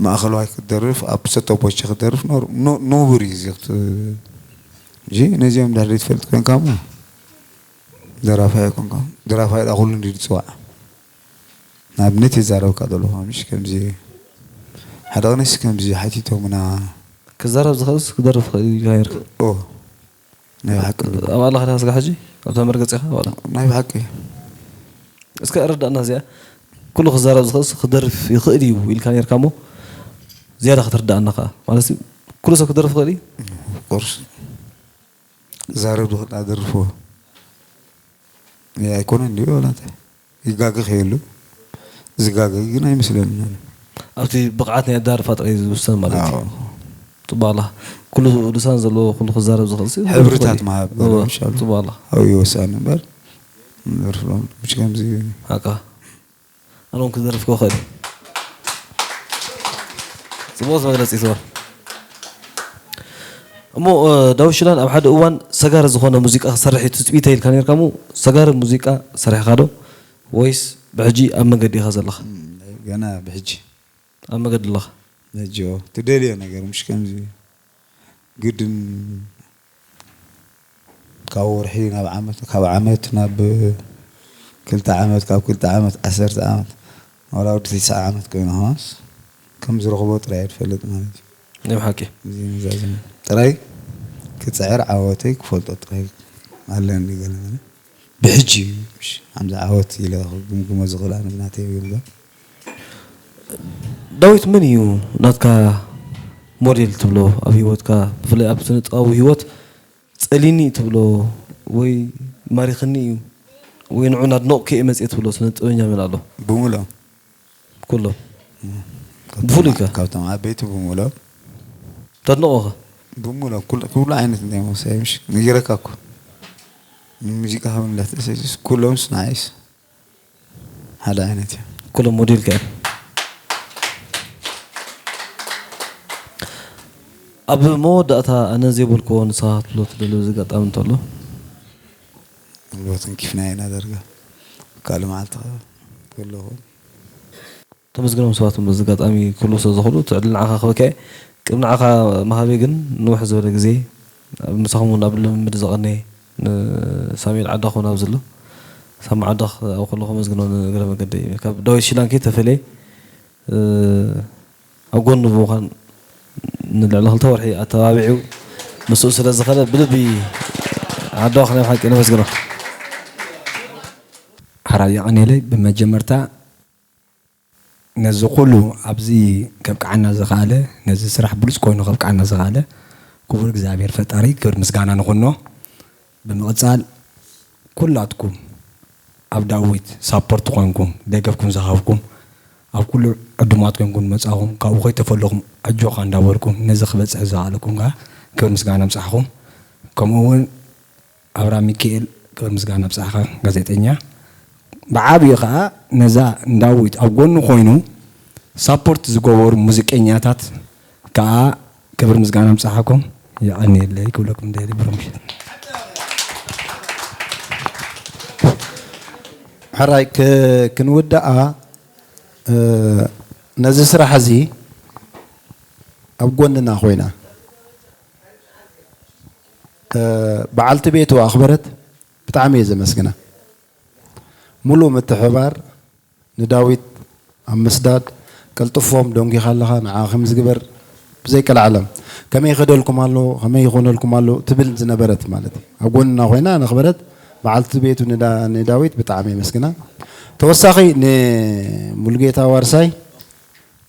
ማእኸለዋይ ክትደርፍ፣ ኣብ ሰቶቦቼ ክትደርፍ ኖር-፣ ኖ-፣ ኖቡር እዩ እዚ ክት-፣ እዚ ነዚኦም ድሕሪ ትፈልጥ ኮንካ እሞ ደራፋይ ኮንካ፣ ደራፋይ ደኣ ኩሉ እንዲ ዝፅዋዕ። ንኣብነት ይዛረብካ ዘለኹ፣ ምሽ ከምዚ ሓደ ቅኔስ ከምዚ ሓቲቶምና። ክዛረብ ዝኽእልስ ክደርፍ ይኽእል እዩ ኢልካ ነርካ። ኦ፣ ናይ ብሓቂ። ኣብ ኣላኻ ዲኻ ስጋ ሕጂ? ኣብታ መርገጺኻ ዋላ? ናይ ብሓቂ። እስከ ኣረዳእና እዚኣ። ኩሉ ክዛረብ ዝኽእልስ ክደርፍ ይኽእል እዩ ኢልካ ነርካ እሞ፣ ዝያዳ ከተርዳእና ከኣ። ማለት ኩሉ ሰብ ክደርፍ ይኽእል እዩ? ኦፍኮርስ። ክዛረብ ዝኽእል ኣደርፍዎ። እ፣ ኣይኮነን ድዩ? ዋላ እንታይ? ይጋገ ከየሉ። ዝጋገ ግን ኣይመስለንን። ኣብቲ ብቕዓት ናይ ኣዳርፋ ጥራይ ዝውሰን ማለት እዩ። ኣዎ። ጽቡቕ ኣላ። ኩሉ ልሳን ዘለዎ፣ ኩሉ ክዛረብ ዝኽእል ሲ፣ ሕብርታት ክኽእል እዩ። ምሃብ እወ፣ በደንብ ይሻሉ። ጽቡቕ ኣላ። ኣብኡ ይወስኣኒ እምበር፣ ንደርፍሎም ምሽ ከምዚ ሓቃ። ኣነ እውን ክደርፍ ክኽእል። ጽቡቕ መግለጺ ትብል። እሞ፣ እ፣ ዳዊት ሽላን ኣብ ሓደ እዋን ሰጋሪ ዝኾነ ሙዚቃ ክሰርሕ እዩ ትጽቢተይ ኢልካ ነርካ እሞ፣ ሰጋሪ ሙዚቃ ሰሪሕካ ዶ? ወይስ ብሕጂ ኣብ መገዲ ኢኻ ዘለኻ? እም፣ ገና ብሕጂ። ኣብ መገዲ ኣለኻ? ብሕጂ፣ ኦ፣ ትደልዮ ነገር፣ ምሽ ከምዚ ግድን ካብ ወርሒ ናብ ዓመት፣ ካብ ዓመት ናብ ክልተ ዓመት፣ ካብ ክልተ ዓመት ዓሰርተ ዓመት፣ ዋላ ወዲ ተስዓ ዓመት ኮይኑ ኸማስ ከም ዝረኽቦ ጥራይ እየ ዝፈልጥ ማለት እዩ። ናይ ብሓቂ። እዚ ነዛ እዚ ጥራይ ክጽዕር ዓወተይ ክፈልጦ ጥራይ ኣለኒ ገለ ገለ። ብሕጂ እዩ፣ ምሽ፣ ከምዚ ዓወት ኢለ ክግምግሞ ዝኽእል ኣነ ናተይ እዩ እምበር። ዳዊት መን እዩ ናትካ ሞዴል ትብሎ ኣብ ህይወትካ? ብፍላይ ኣብ ስነ ጥበባዊ ህይወት ጸሊኒ ትብሎ ወይ ማሪኽኒ እዩ ወይ ንዑ ናድነቕኩ እየ መጽየ ትብሎ ስነ ጥበበኛ መን ኣሎ? ብምሎም። ኩሎም። እም፣ ብፍሉይ ከ? ካብቶም ዓበይቲ ብምሎም። ተድንቖ ከ? ብምሎም፣ ኩሉ፣ ኩሉ ዓይነት ናይ ሞሳይ ምሽ ነጊረካ እኮ። ሙዚቃ ካብ እንዳተሰጅስ ኩሎምስ ንዓይስ ሓደ ዓይነት እዮም። ኩሎም ሞዴልካ እዮም። ኣብ መወዳእታ ኣነ ዘይበልክዎ ንስኻ ክትብሎ ትደሊ በዚ ኣጋጣሚ እንተሎ? ጉልበት እንኪፍና ኢና ደርጋ። ካልእ መዓልቲ ከ ከለኹ። ተመስግኖም ሰባት በዚ ኣጋጣሚ ክህልዉ ስለ ዝኽእሉ፣ እቲ ዕድል ንዓኻ ክህበካ እየ። ቅድሚ ንዓኻ ምሃበይ ግን ንውሕ ዝበለ ግዜ ምሳኹም እውን ኣብ ልምምድ ዝቐነየ ንሳሙኤል ዓዳኹ እውን ኣብዚ ኣሎ። ሳሚ ዓዳኽ ኣብኡ ከለኹ ከመስግኖ ንእግረ መገደይ እዩ። ካብ ዳዊት ሽላንኪ ተፈልየ፣ እ፣ ኣብ ጎኑ ብምዃን ንልዕሊ ክልተ ወርሒ ኣተባቢዑ ምስኡ ስለ ዝኸደ ብልቢ ዓዳኽ ናይ ብሓቂ ነመስግኖ። ሓራይ የቐንየለይ። ብመጀመርታ ነዚ ኩሉ ኣብዚ ከብቅዓና ዝኸኣለ፣ ነዚ ስራሕ ብሉጽ ኮይኑ ከብቅዓና ዝኸኣለ ክቡር እግዚኣብሔር ፈጣሪ ክብሪ ምስጋና ንኹኖ። ብምቕጻል ኩላትኩም ኣብ ዳዊት ሳፖርት ኮንኩም ደገፍኩም ዝሃብኩም፣ ኣብ ኩሉ ዕዱማት ኮንኩም መጻኹም፣ ካብኡ ከይተፈለኹም ኣጆኻ እንዳበልኩም ነዚ ክበጽሕ ዝኸኣለኩም ከኣ ክብሪ ምስጋና ምጻሕኩም። ከምኡ እውን ኣብርሃም ሚካኤል ክብሪ ምስጋና ብጻሕኻ ጋዜጠኛ። ብዓብዩ ከኣ ነዛ ንዳዊት ኣብ ጎኑ ኮይኑ ሳፖርት ዝገበሩ ሙዚቀኛታት ከኣ ክብሪ ምስጋና ምጻሕኩም። የቐንየለይ ክብለኩም ደሊ ብሩምሽ። ሕራይ ክ-፣ ክንውድኣ፣ እ፣ ነዚ ስራሕ እዚ ኣብ ጎንና ኮይና፣ እ፣ በዓልቲ ቤቱ ኣኽበረት ብጣዕሚ እየ ዘመስግና። ሙሉእ ምትሕባር ንዳዊት ኣብ ምስዳድ፣ ቀልጥፎም ደንጊኻ ኣለኻ፣ ንዓ ከምዚ ግበር፣ ብዘይቀልዓለም፣ ከመይ ይኸደልኩም ኣሎ፣ ከመይ ይኾነልኩም ኣሎ ትብል ዝነበረት ማለት እዩ። ኣብ ጎንና ኮይና ነኽበረት በዓልቲ ቤቱ ንዳ-፣ ንዳዊት ብጣዕሚ የመስግና። ተወሳኺ ንሙሉጌታ ዋርሳይ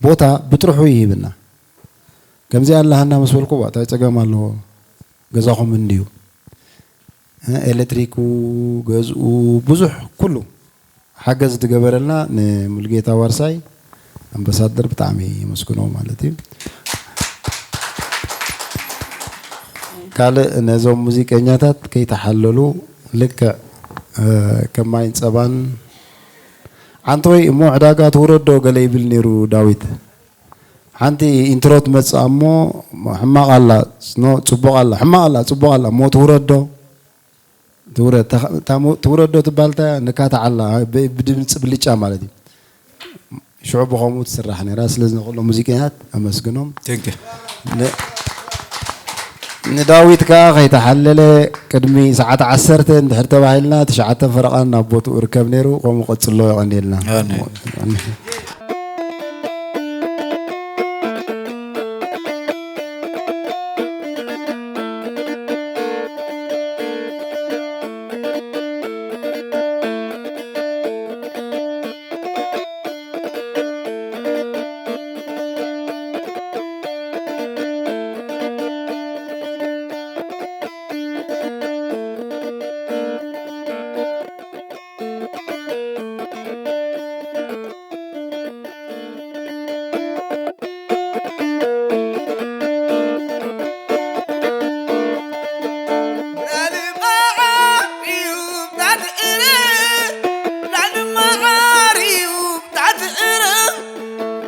ቦታ ብጥርሑ ይሂብና። ከምዚኣ ኣለሃና ምስ በልኩ፣ "ዋ፣ እንታይ ጸገም ኣለዎ? ገዛኹም እንድዩ?" እ፣ ኤሌክትሪኩ፣ ገዝኡ፣ ብዙሕ ኩሉ ሓገዝ ዝገበረልና ንሙሉጌታ ዋርሳይ ኣምባሳደር ብጣዕሚ የመስግኖ ማለት እዩ። ካልእ ነዞም ሙዚቀኛታት ከይተሓለሉ ልክዕ፣ እ፣ ከም ማይን ጸባን፣ "ዓንተወይ እሞ ዕዳጋ ትውረዶ?" ገለ ይብል ነይሩ ዳዊት። ሓንቲ ኢንትሮ ትመጽእ እሞ፣ ሕማቕ ኣላ፣ ጽኖ-፣ ጽቡቕ ኣላ፣ ሕማቕ ኣላ፣ ጽቡቕ ኣላ፣ እሞ ትውረዶ፣ ትውረ-፣ ተኸ-፣ ታሞ-፣ ትውረዶ ትባል፣ እታ ንካትዓላ፣ ብ-፣ ብድምጺ ብልጫ ማለት እዩ። ሽዑ ብኸምኡ ትስራሕ ነይራ። ስለዚ ንኹሎም ሙዚቀኛት ኣመስግኖም። Thank you። ን-፣ ንዳዊት ከኣ ከይተሓለለ ቅድሚ ሰዓት ዓሰርተ እንድሕር ተባሂልና፣ ትሽዓተ ፈረቓን ናብ ቦትኡ ርከብ ነይሩ። ከምኡ ቀጽሎ፣ የቐንየልና። ኣነ።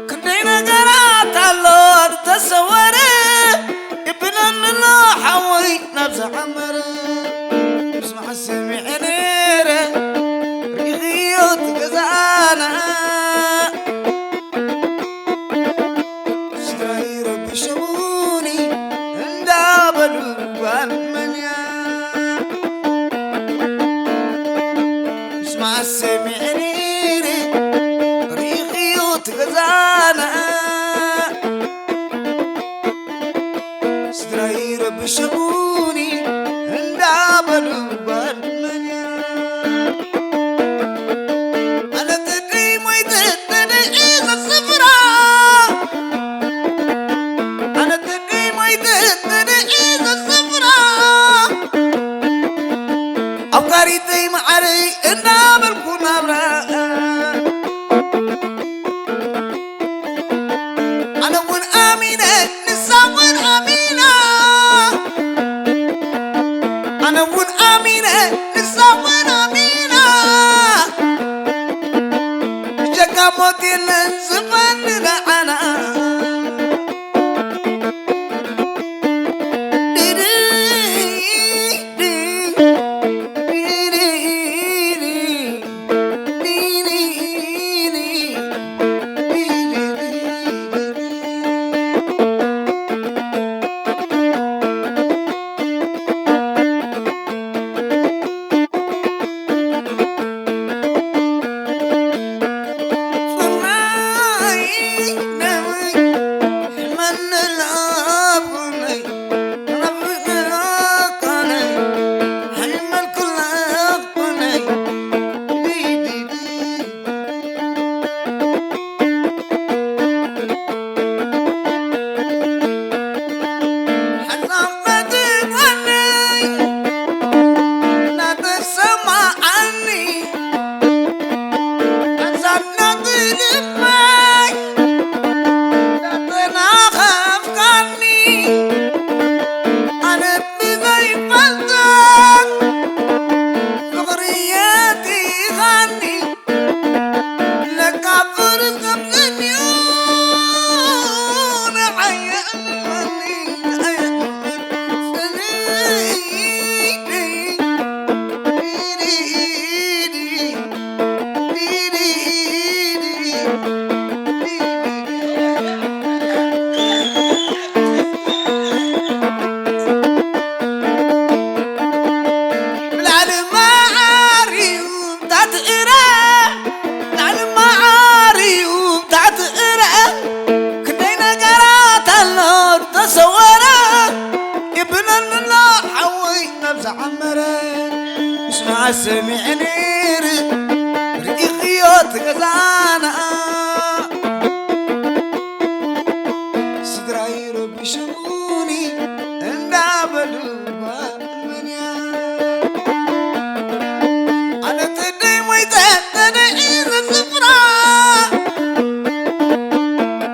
ክንደይ ነገራት ኣሎ ዝተሰወረ፣ ይብለኒ ኣሎ ሓወይ ናብ ዝዓመረ። ምስማዕ ሰሚዐ ነይረ፣ ርኢኽዮ እቲ ገዛና። ስድራይ ረቢሾሙኒ እንዳበሉ ጓል መን እያ? ምስማዕ ሰሚዐ ነይረ፣ ርኢኽዮ እቲ ገዛና። ስድራይ ረብሸሙኒ እንዳበሉ ጓል መን እያ? ኣነ ተደይ ሞይተ ተደይ እየ ዘስፍራ። ኣነ ተደይ ሞይተ ተደይ እየ ዘስፍራ። ኣፍቃሪተይ መዓረይ እንዳበልኩ ናብራ። ኣነ እውን ኣሚነ፣ ንሳ እውን ኣሚና። ኣነ እውን ኣሚነ፣ ንሳ እውን ኣሚና። ብጀካ ሞት የለን ዝፈኒ ንዓና። ብላዕሊ መዓር እዩ ታትእረ፣ ብላዕሊ መዓር እዩ ታትእረ። ክንደይ ነገራት ኣሎ ዝተሰወረ፣ ይብለኒ ኣሎ ሓወይ ናብ ዝዓመረ። ምስማዕ ሰሚዐ ነይረ፣ ርኢኽዮ እቲ ገዛና። ስድራይ ረቢሾሙኒ እንዳበሉ ጓል መን እያ? ኣነ ተደይ ሞይተ ተደይ ዝስፍራ።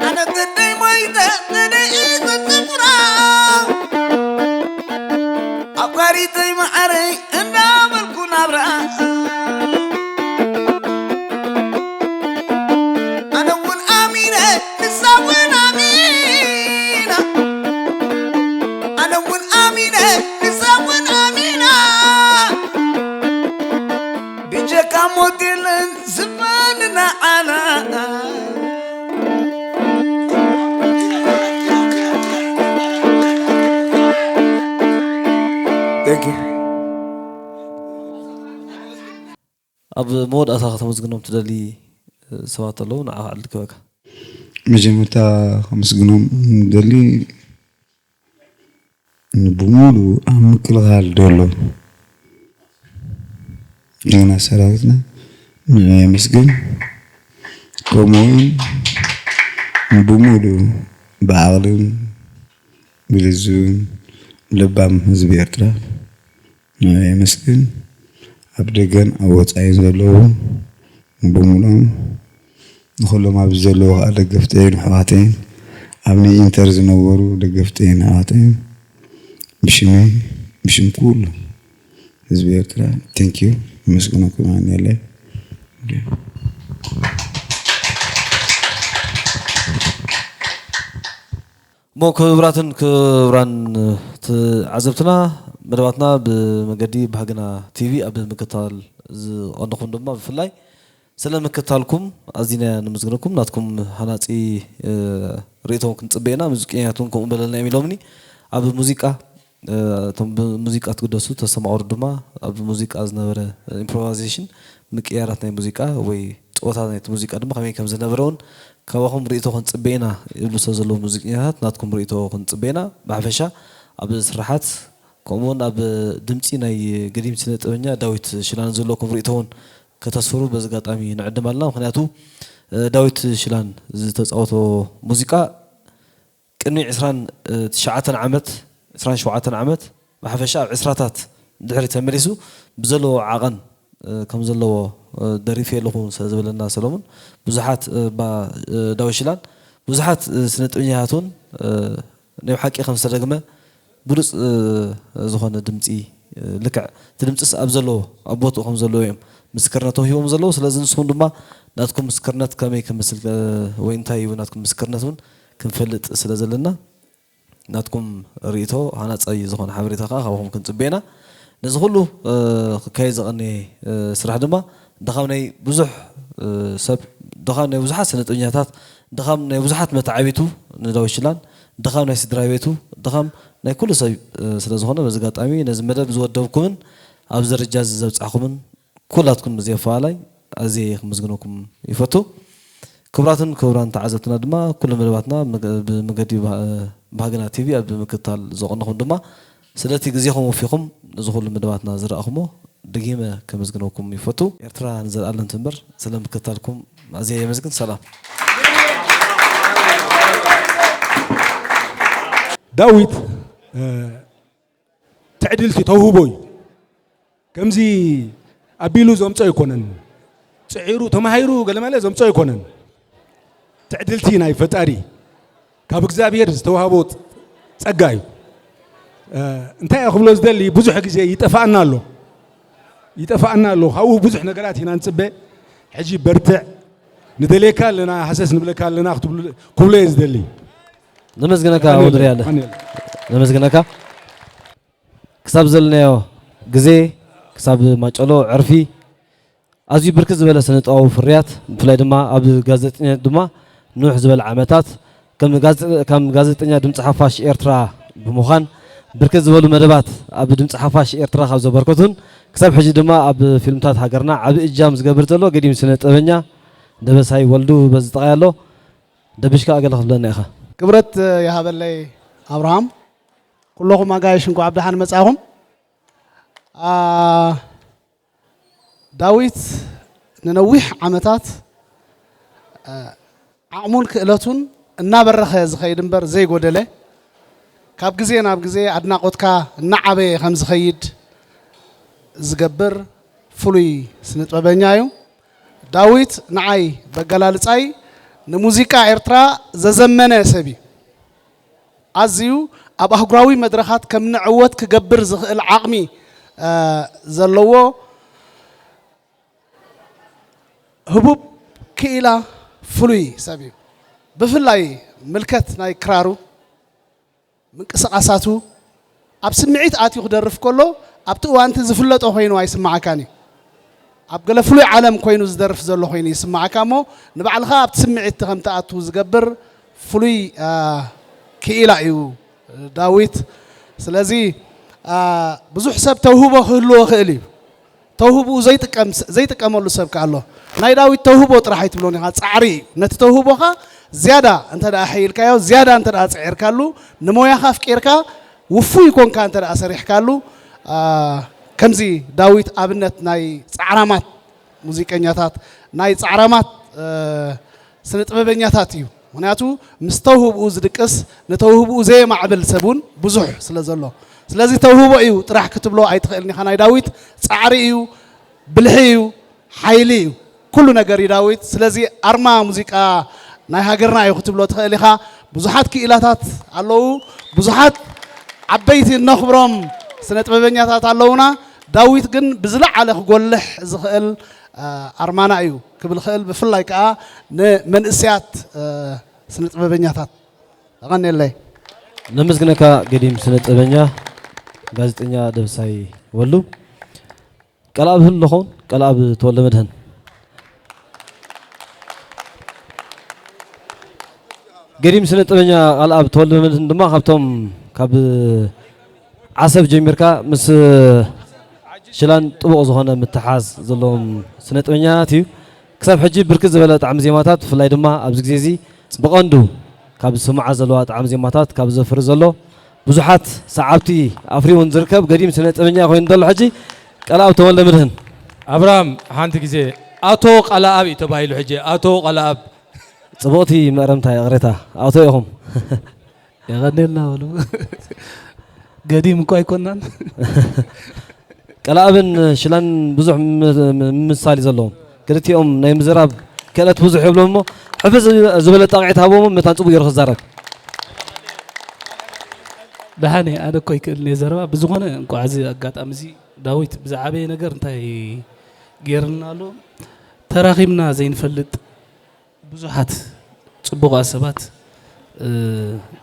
ኣነ ተደይ ሞይተ ተደይ ዝስፍራ። ኣፍቃሪተይ መዓረይ እንዳበልኩ ናብራ። ኣብ መወዳእታ ከተመስግኖም ትደሊ ሰባት ኣለዉ፣ ንዓኻ ዕድል ክህበካ። መጀመርታ ከመስግኖም ደሊ ንብሙሉ ኣብ ምክልኻል ደሎ ጅግና ሰራዊትና ንዕኡ የመስግን። ከምኡ እውን ንብሙሉ ብዓቕልን ብልዝብን ለባም ህዝቢ ኤርትራ ንዕኡ የመስግን። ኣብ ደገን ኣብ ወፃኢን ዘለዉ ንብሙሉኦም ንኹሎም ኣብዚ ዘለዉ ከዓ ደገፍተይን ኣሕዋተይን ኣብ ናይ ኢንተር ዝነበሩ ደገፍተይን ኣሕዋተይን ብሽመይ ብሽም ኩሉ ህዝቢ ኤርትራ ቴንኪዩ የመስግነኩም። ኣንየለ እሞ ክቡራትን ክቡራን ተዓዘብትና፣ መደባትና ብመገዲ ባህግና ቲቪ ኣብ ምክትታል ዝቐነኹም ድማ ብፍላይ ስለ ምክትታልኩም ኣዚና ነመስግነኩም። ናትኩም ሃናጺ ርእይቶ ክንጽበ ኢና። ሙዚቀኛታት እውን ከምኡ በለልና እዮም ኢሎምኒ። ኣብ ሙዚቃ እቶም ብሙዚቃ ትግደሱ ተስተማቕሩ ድማ ኣብ ሙዚቃ ዝነበረ ኢምፕሮቫይዜሽን ምቅያራት ናይ ሙዚቃ ወይ ጸወታ ናይቲ ሙዚቃ ድማ ከመይ ከም ዝነበረ እውን ካባኹም ርእይቶ ክንጽበ ኢና ይብሉ ስለ ዘለዉ ሙዚቀኛታት ናትኩም ርእይቶ ክንጽበ ኢና። ብሓፈሻ ኣብ ስርሓት ከምኡ እውን ኣብ ድምጺ ናይ ገዲም ስነ ጥበበኛ ዳዊት ሽላን ዘለኩም ርእይቶ እውን ከተስፍሩ በዚ ኣጋጣሚ ንዕድም ኣለና። ምክንያቱ ዳዊት ሽላን ዝተፃወቶ ሙዚቃ ቅድሚ ዕስራን ትሽዓተን ዓመት፣ ዕስራን ሸውዓተን ዓመት ብሓፈሻ ኣብ ዕስራታት ድሕሪ ተመሊሱ ብዘለዎ ዓቐን ከም ዘለዎ ደሪፈ ኣለኹ ስለ ዝበለና ሰለሙን ብዙሓት ባ ዳዊት ሽላን ብዙሓት ስነ ጥበኛታት እውን ናይ ብሓቂ ከም ዝተደግመ ብሉፅ ዝኾነ ድምፂ ልክዕ እቲ ድምፅስ ኣብ ዘለዎ ኣብ ቦትኡ ከም ዘለዎ እዮም ምስክርነቶም ሂቦም ዘለዉ። ስለዚ ንስኹም ድማ ናትኩም ምስክርነት ከመይ ክመስል ወይ እንታይ እዩ ናትኩም ምስክርነት እውን ክንፈልጥ ስለ ዘለና ናትኩም ርእይቶ ሃናፃይ ዝኾነ ሓበሬታ ከዓ ካብኹም ክንፅበ ኢና። ነዚ ኩሉ ክካየድ ዝቐነየ ስራሕ ድማ ድኻም ናይ ብዙሕ ሰብ ድኻም ናይ ብዙሓት ስነጥበኛታት ድኻም ናይ ብዙሓት መተዓቢቱ ንዳዊት ሽላን ድኻም ናይ ስድራ ቤቱ ድኻም ናይ ኩሉ ሰብ ስለ ዝኾነ በዚ ኣጋጣሚ ነዚ መደብ ዝወደብኩምን ኣብዚ ደረጃ እዚ ዘብፃሕኩምን ኩላትኩም ብዘየፈላለይ ኣዝየ ክምዝግነኩም ይፈቱ። ክቡራትን ክቡራን ተዓዘብትና ድማ ኩሉ መደባትና ብመገዲ ባህግና ቲቪ ኣብ ምክትታል ዘቐነኹም ድማ ስለቲ ግዜኹም ወፊኹም ነዚ ኩሉ መደባትና ዝረኣኹሞ ደጊመ ከመስግነኩም ይፈቱ። ኤርትራ ንዘለኣለም ትንበር። ስለ ምክትታልኩም ኣዝየ የመስግን። ሰላም። ዳዊት ትዕድልቲ ተውህቦ እዩ። ከምዚ ኣቢሉ ዘምጾ ኣይኮነን። ጽዒሩ ተማሂሩ ገለ መለ ዘምጾ ኣይኮነን። ትዕድልቲ ናይ ፈጣሪ ካብ እግዚኣብሔር ዝተዋህቦ ጸጋ እዩ። እንታይ እየ ክብሎ ዝደሊ ብዙሕ ግዜ ይጠፋእና ኣሎ ይጠፋእና ኣሎ ካብኡ ብዙሕ ነገራት ኢና ንጽበ። ሕጂ በርትዕ ንደልየካ ኣለና ሃሰስ ንብለካ ኣለና ክብሎ እየ ዝደሊ። ነመስግነካ ወድሪ ኣለ ነመስግነካ ክሳብ ዘለናዮ ግዜ ክሳብ ማጨሎ ዕርፊ ኣዝዩ ብርክት ዝበለ ስነጥበባዊ ፍርያት ብፍላይ ድማ ኣብ ጋዜጠኛነት ድማ ንውሕ ዝበለ ዓመታት ከም ጋዜጠኛ ድምፂ ሓፋሽ ኤርትራ ብምዃን ብርክት ዝበሉ መደባት ኣብ ድምፂ ሓፋሽ ኤርትራ ካብ ዘበርከቱን ክሳብ ሕጂ ድማ ኣብ ፊልምታት ሃገርና ዓብ እጃም ዝገብር ዘሎ ገዲም ስነ ጥበበኛ ደበሳይ ወልዱ በዚ ጠቃይ ኣሎ ደብሽካ ኣገለ ክብለና ኢኻ። ክብረት ይሃበለይ ኣብርሃም። ኩለኹም ኣጋይሽ እንኳዕ ብደሓን መጻኹም። ዳዊት ንነዊሕ ዓመታት ዓቕሙን ክእለቱን እናበረኸ ዝኸይድ እምበር ዘይጎደለ፣ ካብ ግዜ ናብ ግዜ ኣድናቖትካ እናዓበየ ከም ዝኸይድ ዝገብር ፍሉይ ስነ ጥበበኛ እዩ። ዳዊት ንዓይ በገላልጻይ ንሙዚቃ ኤርትራ ዘዘመነ ሰብ እዩ። ኣዝዩ ኣብ ኣህጉራዊ መድረኻት ከም ንዕወት ክገብር ዝኽእል ዓቕሚ ዘለዎ ህቡብ ክኢላ ፍሉይ ሰብ እዩ። ብፍላይ ምልከት ናይ ክራሩ ምንቅስቓሳቱ ኣብ ስምዒት ኣትዩ ክደርፍ ከሎ ኣብቲ እዋንቲ ዝፍለጦ ኮይኑ ኣይስምዓካን እዩ። ኣብ ገለ ፍሉይ ዓለም ኮይኑ ዝደርፍ ዘሎ ኮይኑ ይስምዓካ እሞ ንባዕልኻ ኣብቲ ስምዒት ከም ትኣቱ ዝገብር ፍሉይ ክኢላ እዩ ዳዊት። ስለዚ ብዙሕ ሰብ ተውህቦ ክህልዎ ይኽእል እዩ። ተውህብኡ ዘይጥቀም ዘይጥቀመሉ ሰብ ከ ኣሎ? ናይ ዳዊት ተውህቦ ጥራሕ ኣይትብሎን ኢኻ፣ ጻዕሪ እዩ። ነቲ ተውህቦኻ ዝያዳ እንተ ደኣ ኣሐይልካዮ፣ ዝያዳ እንተ ደኣ ጽዒርካሉ፣ ንሞያኻ ኣፍቂርካ፣ ውፉይ ኮንካ እንተ ደኣ ሰሪሕካሉ፣ ኣ፣ ከምዚ ዳዊት ኣብነት ናይ ጻዕራማት ሙዚቀኛታት፣ ናይ ጻዕራማት፣ እ፣ ስነ ጥበበኛታት እዩ። ምኽንያቱ ምስ ተውህብኡ ዝድቅስ፣ ንተውህብኡ ዘየማዕብል ሰብ እውን ብዙሕ ስለ ዘሎ። ስለዚ ተውህቦ እዩ ጥራሕ ክትብሎ ኣይትኽእልን ኢኻ። ናይ ዳዊት ጻዕሪ እዩ፣ ብልሒ እዩ፣ ሓይሊ እዩ። ኩሉ ነገር እዩ ዳዊት። ስለዚ ኣርማ ሙዚቃ ናይ ሃገርና እዩ ክትብሎ ትኽእል ኢኻ። ብዙሓት ክኢላታት ኣለዉ፣ ብዙሓት ዓበይቲ እነኽብሮም ስነ ጥበበኛታት ኣለዉና። ዳዊት ግን ብዝለዓለ ክጎልሕ ዝኽእል፣ አ፣ ኣርማና እዩ ክብል ክእል፣ ብፍላይ ከኣ ንመንእሰያት፣ አ፣ ስነ ጥበበኛታት። የቐንየለይ። ነመስግነካ ገዲም ስነ ጥበበኛ ጋዜጠኛ ደብሳይ ወሉ። ቃልኣብ ህሉ ኸውን ቃልኣብ ተወልደ መድህን። ገዲም ስነ ጥበበኛ ቃልኣብ ተወልደ መድህን ድማ ካብቶም ካብ ዓሰብ ጀሚርካ ምስ ሽላን ጥቡቕ ዝኾነ ምትሓዝ ዘለዎም ስነ ጥበበኛታት እዩ። ክሳብ ሕጂ ብርክት ዝበለ ጣዕሚ ዜማታት፣ ብፍላይ ድማ ኣብዚ ግዜ እዚ ብቐንዱ ካብ ዝስምዓ ዘለዋ ጣዕሚ ዜማታት ካብ ዘፍሪ ዘሎ ብዙሓት ሰዓብቲ ኣፍርዩ እውን ዝርከብ ገዲም ስነ ጥበበኛ ኮይኑ ዘሎ ሕጂ ቃልኣብ ተወልደ መድህን። ኣብርሃም፣ ሓንቲ ግዜ ኣቶ ቃልኣብ እዩ ተባሂሉ፣ ሕጂ ኣቶ ቃልኣብ። ጽቡቕቲ መእረምታ፣ ይቕሬታ፣ ኣቶ ኢኹም። የቐኔልና በሉ። ገዲም እኮ ኣይኮናን። ቀላእብን ሽላን ብዙሕ ም-፣ ም-፣ ምምሳል እዩ ዘለዎም። ክልቲኦም ናይ ምዝራብ ክእለት ብዙሕ የብሎም እሞ፣ ሕፍስ ዝበለ ጣቕዒት ሃቦም፣ መታን ጽቡቕ ገይሩ ክዛረብ። ደሓን እየ፣ ኣነ እኮ ኣይክእልን እየ ዘረባ። ብዝኾነ፣ እንቋዕ እዚ ኣጋጣሚ እዚ፣ ዳዊት፣ ብዝዓበየ ነገር እንታይ ገይርልና ኣሎ? ተራኺብና ዘይንፈልጥ ብዙሓት ጽቡቓት ሰባት፣ እ፣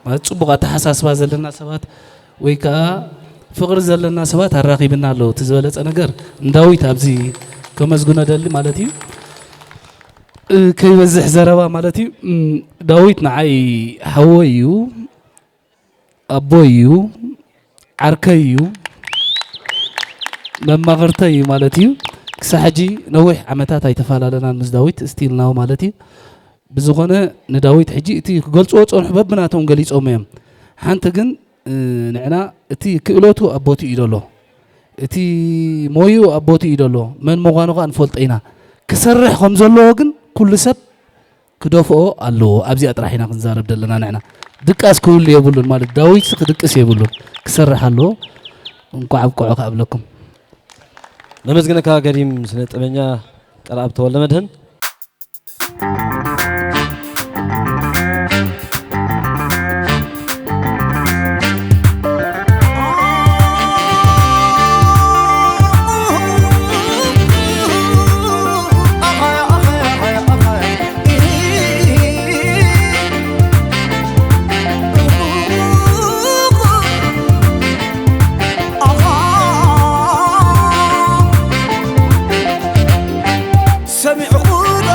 ማለት ጽቡቕ ኣተሓሳስባ ዘለና ሰባት ወይ ከኣ ፍቕሪ ዘለና ሰባት ኣራኺብና ኣሎ። እቲ ዝበለጸ ነገር ንዳዊት ኣብዚ ከመስግኖ ደሊ ማለት እዩ። እ፣ ከይበዝሕ ዘረባ ማለት እዩ። እም፣ ዳዊት ንዓይ ሓወይ እዩ። ኣቦይ እዩ፣ ዓርከይ እዩ፣ መማኽርተይ እዩ ማለት እዩ። ክሳብ ሕጂ ነዊሕ ዓመታት ኣይተፈላለናን ምስ ዳዊት፣ ስቲል ናው ማለት እዩ። ብዝኾነ ንዳዊት ሕጂ እቲ ክገልጽዎ ጸንሑ በብናቶም ገሊጾም እዮም። ሓንቲ ግን፣ እ፣ ንዕና እቲ ክእለቱ ኣብ ቦትኡ እዩ ዘሎ። እቲ ሞይኡ ኣብ ቦትኡ እዩ ዘሎ። መን ምዃኑ ከኣ ንፈልጦ ኢና። ክሰርሕ ከም ዘለዎ ግን ኩሉ ሰብ ክደፍኦ ኣለዎ። ኣብዚኣ ጥራሕ ኢና ክንዛረብ ዘለና ንሕና። ድቃስ ክህሉ የብሉን ማለት ዳዊትስ ክድቅስ የብሉን። ክሰርሕ ኣለዎ። እንኳዕ ኣብቅዖ ክኣብለኩም። ነመስግነካ ገዲም ስነ ጥበበኛ ቀልኣብ ተወልደ መድህን። ሰሚዕኹ ዶ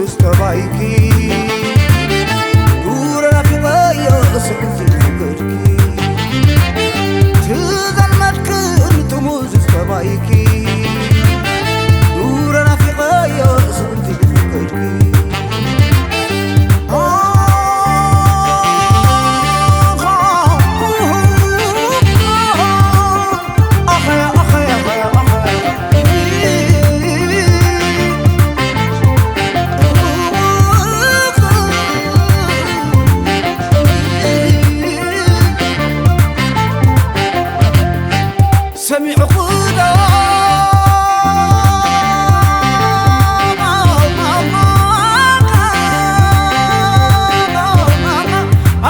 ዝጠባይኪ ዱረ ናፊቐዮ ስእንቲ ፍቅርኪ ትዘልመድክን ትሙዝ ዝጠባይኪ ዱረ ናፊቐዮ ስእንቲ ፍቅርኪ ሰሚዕኹ ዶ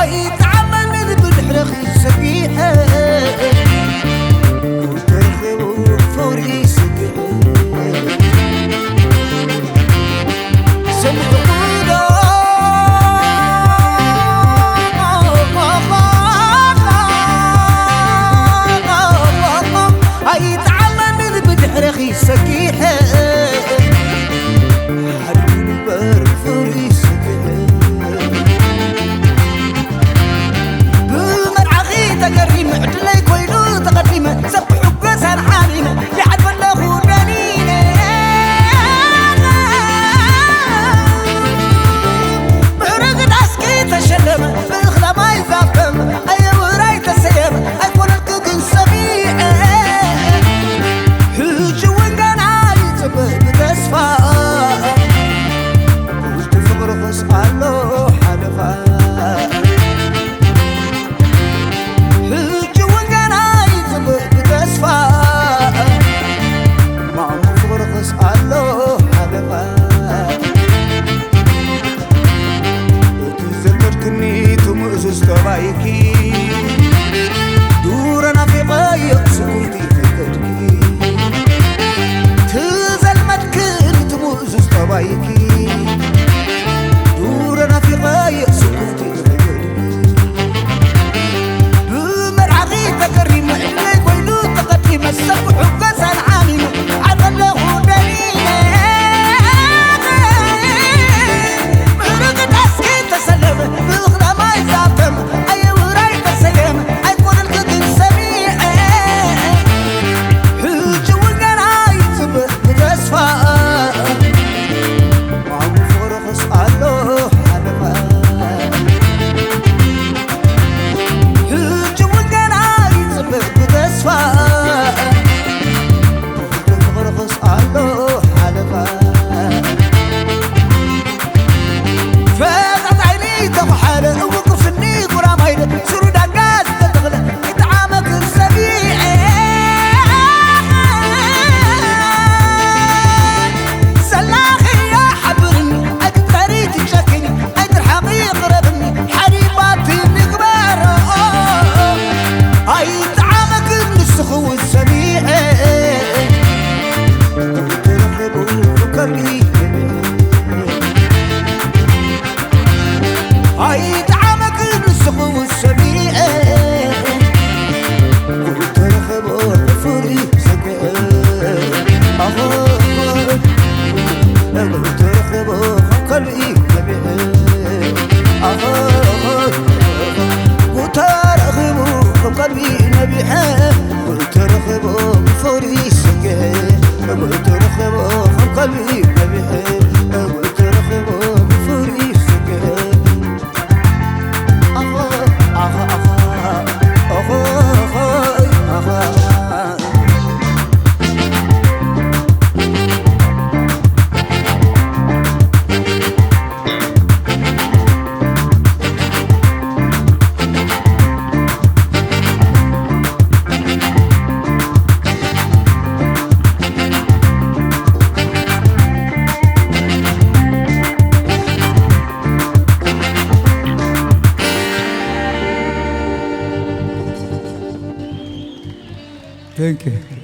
ኣይጠዓመንን ብድሕረኺ ሰጊሐ ተረኺቡ ፍቕሪ ስግሐ ሰሚዕኹ ዶ ኣይጠዓመንን ብድሕረኺ ሰጊሐ ሓድጉ ንበር ፍቕሪ ስግሐ ብመርዓኺ ተገሪመ ዕድለይ ኮይኑ ተቐዲመ ሰብ ሕጎሳን ሓሚመ ይዓድበለኹ ደሊለ ምዕርግ ዳስኪ ተሸለመ ብእኽለ ማይ ዛፈመ ኣየውራይ ተሰየመ ኣይኮነልክ ግን ሰሚዐ ሕጂ እውን ገና ይጽበ ብተስፋ ውሽጢ ፍቕርኽስ ኣሎ ሓለፋ ሕጂ እውን ገና ይጽበ ብተስፋ ማዕሙ ፍቕርኽስ ኣሎ ሓለፋ እቲ ዘልመድክኒ ትምእዙዝ ጠባይኪ ዱረ ናፊቐዮ ስጉምቲ ፍቅርኪ ትዘልመድክኒ ትምእዙዝ ጠባይኪ ዱረ ናፊቐዮ ስጉምቲ ፍቅርኪ ብመርዓኺ ተገሪመ ዕድለይ ኮይኑ ተቐዲመ ሰብ ሕጎሳን ዓሚመ ዓደለኹ ደሊለ ምዕርግ ዳስኪ ተሰለመ ብእኽለ ማይ ዛፈመ ኣየውራይ ተሰየመ ኣይኮነልክ ግን ሰሚዐ ሕጂ እውን ገና ይጽበ ብተስፋ ማዕሙ ፍቕርኽስ ኣሎ ሓለፋ ሕጂ እውን ገና ይጽበ ብተስፋ ፍቕርኽስ ኣሎ ሓለፋ ፈጣጣይኒ ተኸሓለ እውቅፍኒ ጉራማይለ ሱሩ ዳንጋ ዝተተኽለ ይጠዓመክን ሰሚዐ ሰላኽያ ሓብርኒ ኣይትትኸሪ ትጨክኒ ኣይትርሓቂ ይቕረብኒ ሓዲባቲ ንግበሮ ኣይጠዓመክን ንስኽውን ሰሚዐ ተረኽቡ ከልቢ ኣይጠዓመክን ንስኽውን ሰሚዐ ተረኽቦ ፍሪ ሰግዐ ኣኾ ተረኽቦ ከልቢ ነቢዐ ኣኾ ተረኽቡ ከልቢ ነቢዐ ተረኽቦ ፍሪ ሰግዐ ተረኽቦ ከልቢ ነቢዐ ተረኽቦ ፍሪ ሰግዐ Thank you.